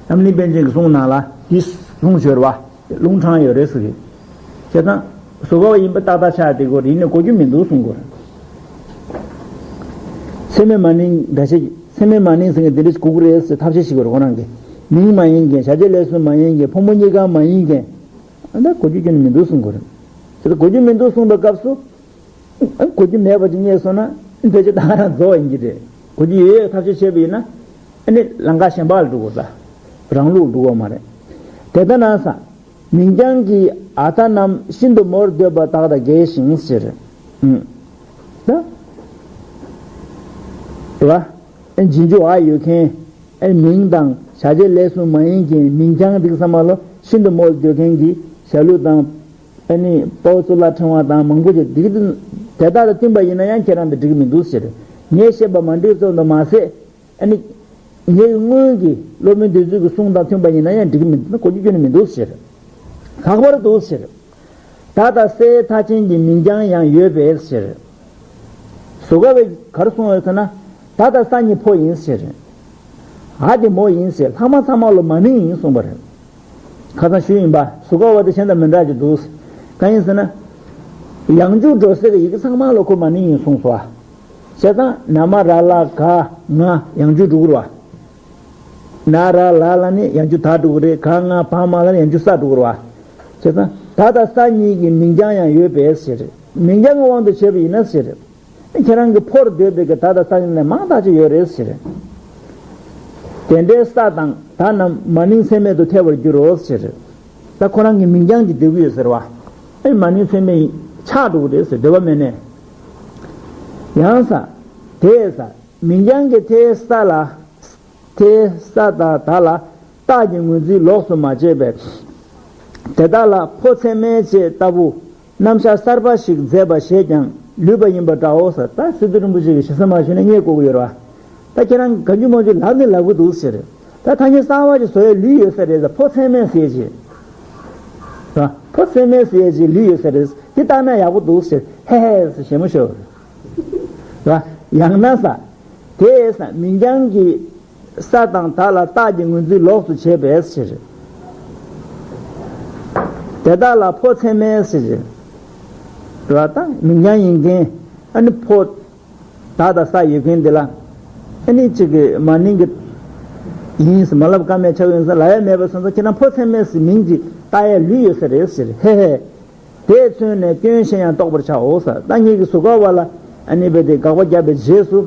རྣམ་གླིང་པཎ་ཆེན་གྱི་གསུང་ནང་ལ་འདི་གསུང་བྱོས་རེད་བ། ལུང་དྲངས་ཡོད་རེད་ཟེར་གི། བྱས་ཙང་། གཟུགས་སྐབས་པ་ཡིན་པ་ཏག་ཏག་ཆགས་དེ་གོ་རེད། ཡིན་ནའི་གོ་རྒྱུ་མི་འདུག་གསུང་གོ་རེད། ཚད་མའི་མ་ནིང་འདྲ་ཆེ། ཚད་མའི་མ་ནིང་ཟེར་མཁན་དེ་འདྲ་ཞིག་གོ་གི་རེད་ཟེར་ཐབས་ཤེས་ཤིག་གོ་རེད་ཁོ་རང་གིས། མིང་མ་ཡིན་མཁན་བྱ་བྱེད་ལས་གསུམ་མ་ཡིན་མཁན་ཕོ་མོ་གཉིས་ཀ་མ་ཡིན་མཁན། ཨ་ད་གོ་རྒྱུ་ཁྱོན་ནས་མི་འདུག་གསུང་གོ་རེད། དེ་ལྟར་གོ་རྒྱུ་མི་འདུག་གསུང་པའི་སྐབས་སུ། ཨ་གོ་རྒྱུ་མེད་པ་ཅིག་རྙེད་སོང་ན་ཕལ་ཆེར་ད་ག་རང་རྫོགས་ཡིན་གྱི་རེད། གོ་རྒྱུ་ཡོད་ཡོད་ཐབས་ཤེས་བྱས་པ་ཡིན་ན། ཨ་ནི་ལམ་ཁ་གཞན་པ་ལ་འགྲོ་དགོས་ལ། རང་ལུགས་འགྲོ་དགོས་མ་རེད། དེ་ལྟ་ན་ས། མིང་རྐྱང་གི་ཨ་མཐའ་རྣམས་ཤིན་ཏུ་མོར་འདོད་པ་དག་དང་འགལ་ཞིང་ཟེར། ཨུམ། ད། རེད་བ། ཨེ་རྗེས་འཇུག་ཨ་ཡོད་མཁན། ཨེ་མིང་དང་བྱ་བྱེད་ལས་གསུམ་མ་ཡིན་མཁན་མིང་རྐྱང་འདི་ཚང་མ་ལོ་ཤིན་ཏུ་མོར་འདོད་མཁན་གྱི་ཞྭ་ལུ་དང་། ཨ་ནི་དཔའ་བོ་གཙུག་ལག་ཕྲེང་བ་དང་མང་པོ་ཅིག་འདི་གི་དེ་དག་དང་བསྟུན་པ་ཡིན་ན་ཡང་ཁྱེད་རང་དང་འགྲིག་གི་མི་འདུག་ཟེར། ངས་བཤད་པ་མ་འགྲིག་ཙམ་དུ་མ་ཟད། ཨ་ནི། ངའི་སྔོན་གྱི་སློབ་དཔོན་དེ་ཚོའི་གི་གསུང་དང་མཐུན་པ་ཡིན་ན་ཡང་འགྲིག་གི་མི་འདུག་ན་གོ་རྒྱུ་ཁྱོན་ནས་མི་འདུག་ཟེར། ལྷག་པར་དུ་ཟེར། ད་ལྟ་སའི་མཐའ་ཅན་གྱི་མིང་རྐྱང་ཡང་ཡོད་པའི་ཕྱིར། གཟུགས་སྐུ་བས་ག་རེ་གསུངས་ཡོད་ཟེར་ན། ད་ལྟ་ས་ཉིད་ཕོ་ཡིན་ཕྱིར། འ་དེ་མོ་ཡིན་ཟེར། ལྷག་མ་ཚང་མ་ལ་མ་ནིང་ཡིན་གསུངས་པ་རེད། ཁ་སང་ཞུས་ཡིན་པ། གཟུགས་སྐུ་བ་དེ་གཞན་དང་མི་འདྲ་ཅིག་འདུག་གང་ཡིན་ཟེར་ན། ཡང་འཇུག་འགྲོ་སའི་ཡི་གེ་ཚང་མ་ལ་ཁོ་མ་ནིང་ཡིན་གསུངས་སོ། བྱས་ཙང་ན་མ་ར་ལ་ག་ང་ཡང་འཇུག་འགྲོ་གི་རེད་བ། ན་ར་ལ་ལ་ནི་ཡང་འཇུག་ད་འགྲོ་གི་རེད། ག་ང་བ་མ་ལ་ནི་ཡང་འཇུག་ས་འགྲོ་གི་རེད་བ། བྱས་ཙང་ད་ལྟ་ས་ཉིད་ཀྱི་མིང་རྐྱང་ཡང་ཡོད་པའི་ཕྱིར། མིང་རྐྱང་གི་དབང་དུ་བྱས་པ་ཡིན་ན་ཕྱིར། ཁྱེད་རང་གི་ཕོར་འདོད་པའི་གི་ད་ལྟ་ས་ཉིད་ནས་མང་དག་ཅིག་ཡོད་རེད་ཟེར། དེ་འདྲའི་ས་དང་ད་རྣམས་མ་ནིང་ཚད་མེད་དུ་ཐལ་བར་འགྱུར་རོ་ཟེར། ད་ཁོ་རང་གི་མིང་རྐྱང་གི་འདོད་ཀྱི་ཡོད་ཟེར་བ། ཨེ་མ་ནིང་ཚད་མེད་ཆགས་འགྲོ་གི་རེད་ཟེར། འདོད་པ་མེད་ནས། ཡང་ས། དེས་ས། མིང་རྐྱང་གི་དེས་ས་ལ། དེས་ས་དང་ད་ལ། རྟགས་ཀྱི་ངོས་འཛིན་ལོགས་སུ་མ་བྱས་པས། དེ་དག་ལ་ཕོ་ཚད་མེད་ཅེས་ལྟ་བུ། རྣམ་གཞག་གསར་པ་ཞིག་མཛད་པ་ཞེས་ཀྱང་ལུས་པ་ཡིན་པ་འདྲའོ་ཟེར། ད་སི་ཏུ་རིན་པོ་ཆེ་གིས་ཞེ་ས་མ་ཞུས་ན་རྙེད་དགོས་ཀྱི་ཡོད་རེད་བ། ད་ཁྱེད་རང་གིས་གང་བྱུང་མང་བྱུང་ལབ་ནི་ལབ་གི་འདུག་ཟེར། ད་ཐ་སྙད་གསར་པ་ཞིག་བཟོ་ཡའི་ལུས་ཡོད་ས་རེད་ཟེར། ཕོ་ཚད་མེད་ཟེར་ཅིག་ད་ཕོ་ཚད་མེད་ཟེར་ཅིག་ལུས་ཡོད་ས་རེད། དེ་ལྟ་ན་ཡག་པོ་འདུག་ཟེར། ཧེ་ཧེ་ཟེར་ཞེ་མོ་ཤོར། ད་ཡང་ན་ས། དེས་ས་མིང་རྐྱང་གི་ས་དང་ད་ལ་རྟགས་ཀྱི་ངོས་འཛིན་ལོགས་སུ་བྱས་པའི་ཕྱིར། དེ་དག་ལ་ཕོ་ཚད་མེད་ཟེར་གྱི་རེད་བ། ད་མིང་རྐྱང་ཡིན་མཁན་ཨ་ནི་ཕོ་ད་ལྟ་ས་ཡོད་མཁན་འདི་ལ་ཨ་ནི་གཅིག་གི་མ་ནིང་གི་ཡིན་ཟེར་མ་ལབ་ཀ་མེད་ཆགས་ཡོད་ས་ལབ་ཡ་མེད་པ་སོང་ཙང་ཁྱེད་རང་ཕོ་ཚད་མེད་ཟེར་མིང་གཅིག་བཏགས་ཡ་ལུས་ཡོད་ས་རེད་ཟེར། ཧེ་ཧེ། དེས་མཚོན་ནས་སྐྱོན་གཞན་ཡང་རྟོགས་པར་བྱའོ་ཟེར། ད་ངེད་ཀྱི་གཟུགས་སྐུ་བ་ལ་ཨ་ནི་རྦད་དེ་དགག་པ་བརྒྱབ་པའི་རྗེས་སུ།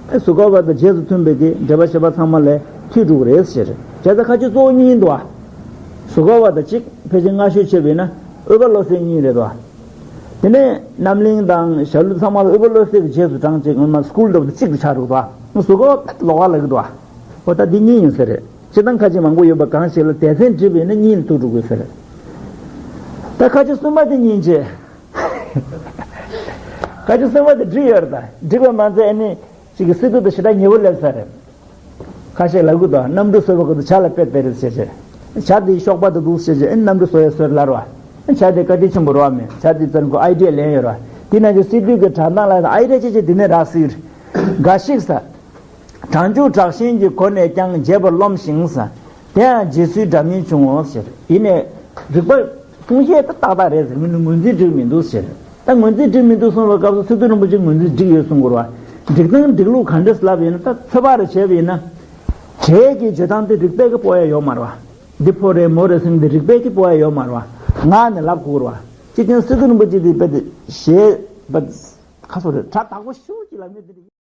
ཨེ་གཟུགས་སྐུ་བ་དང་རྗེས་སུ་མཐུན་པའི་གི་འགྲེལ་པ་བཤད་པ་ཚང་མ་ལས་མཐུད་འགྲོ་གི་རེད་ཟེར། བྱས་ཙང་ཁ་ཆེ་གཙོ་བོ་གཉིས་འདུག་ཨ། གཟུགས་སྐུ་བ་དང་གཅིག་ཕལ་ཆེར་སྔ་ཤོས་བྱས་པ་ཡིན་ན་དབུས་པ་བློ་གསལ་གཉིས་རེད་དོ། དེ་ནས་རྣམ་གླིང་དང་ཞྭ་ལུ་ཚང་མ་ལ་དབུས་པ་བློ་གསལ་གྱི་རྗེས་སུ་འབྲངས་བྱས་ངོ་མ་སྐུལ་འགྲོ་བ་དང་གཅིག་ཏུ་ཆགས་འགྲོ་གི་འདུག་ཨ། གཟུགས་སྐུ་བ་དཔེ་ལོགས་ཀ་ལབ་ཀྱི་འདུག་ཨ། འོ་ད་འདི་གཉིས་ཡིན་ས་རེད། སྤྱིར་བཏང་ཁ་ཆེ་མང་པོ་ཡོད་པ་གང་ཞིག་ལ་སྡེ་ཚན་བསྒྲིགས་པ་ཡིན་ན་གཉིས་ལ་ཐུག་འགྲོ་དགོས་ས་རེད། ད་ཁ་ཆེ་གསུམ་པ་དེ་གཉིས་བྱས། ཁ་ཆེ་གསུམ་པ་དེ་བསྒྲིགས་ཡོད་རེད། ད་བསྒྲིགས་པ་མ་ཚད་ཨ་ནི་ཅིག་གི་སི་ཏུ་དང་ཞེ་དྲག་ཉེ་བོ་སླེབས་ས་རེད། ཁ་ཤས་ལབ་གི་འདུག་གནམ་གྲུ་བཟོ་བ་གི་འདུག་བྱ་ལ་དཔེ་དཔེ་རེད་ཟེར་བྱས། བྱ་དེ་གཤོག་པ་དེ་འདུག་ཟེར་བྱས་ཨ་ནི་གནམ་གྲུ་བཟོ་ཡ་བཟོས་ལབ་རེད་བ། བྱ་དེ་བཀའ་དྲིན་ཆེན་པོ་རེད་བ། མེད་བྱ་དེ་ཙམ་གོ་ཨའི་ཌི་ཡ་ལེན་ཡོད་རེད་བ། དེ་ན་ཅིག་སི་ཏུ་གི་སྒྲ་གདངས་ལ་ཨའི་ཌི་ཡ་ཅི་ཅི་དེ་ནས་རག་སྲིད། འགའ་ཞིག་ས། གྲངས་འཇུག་དྲག་ཞན་གྱི་སྒོ་ནས་ཀྱང་འབྱེད་པར་རློམ་ཞིང་ས། དེ་ཡང་འབྱེད་ཚུལ་འདྲ་མིན་བྱུང་ངོ་ཟེར། ཡིན་ནས་རིགས་པ་གསུང་བཤད་ད་ཏག་ཏག་རེད་ཟེར། མི་ནི་ངོས་འཛིན་འགྲིག་མི་འདུག་ཟེར། ད་ངོས་འཛིན་འགྲིག་མི་འདུག་གསུངས་པའི་སྐབས་སུ་སི་ཏུ་རིན་པོ་ཆེ་ངོས་འཛིན་འགྲིག་ཡོད་གསུང་དགོས་རེད་བ། འགྲིག་སྟངས་འགྲིག་ལུགས་ག་འདྲས་ལབ་ཡིན་ན། ད་ཚོད་དཔག་རེ་བྱས་པ་ཡིན་ན། བྱས་ཀྱི་བརྗོད་སྟངས་དེ་རིགས་པས་ཀྱི་སྤོ་ཡ་ཡོད་མ་རེད་བ། འདི་ཕོ་རེད་མོ་རེད་ཟེར་ནས་འདི་རིགས་པས་ཀྱི་སྤོ་ཡ་ཡོད་མ་རེད་བ། ངག་ནས་ལབ་དགོས་རེད་བ། སྤྱིར་བཏང་རིན་པོ་ཆེ་དེ་དཔེ་དེ་ཞེས་པ། ཁ་སོ་རེད། གྲ་དག་པོ་ཤུགས་ཀྱིས་ལབ་མི་དེ་རེད།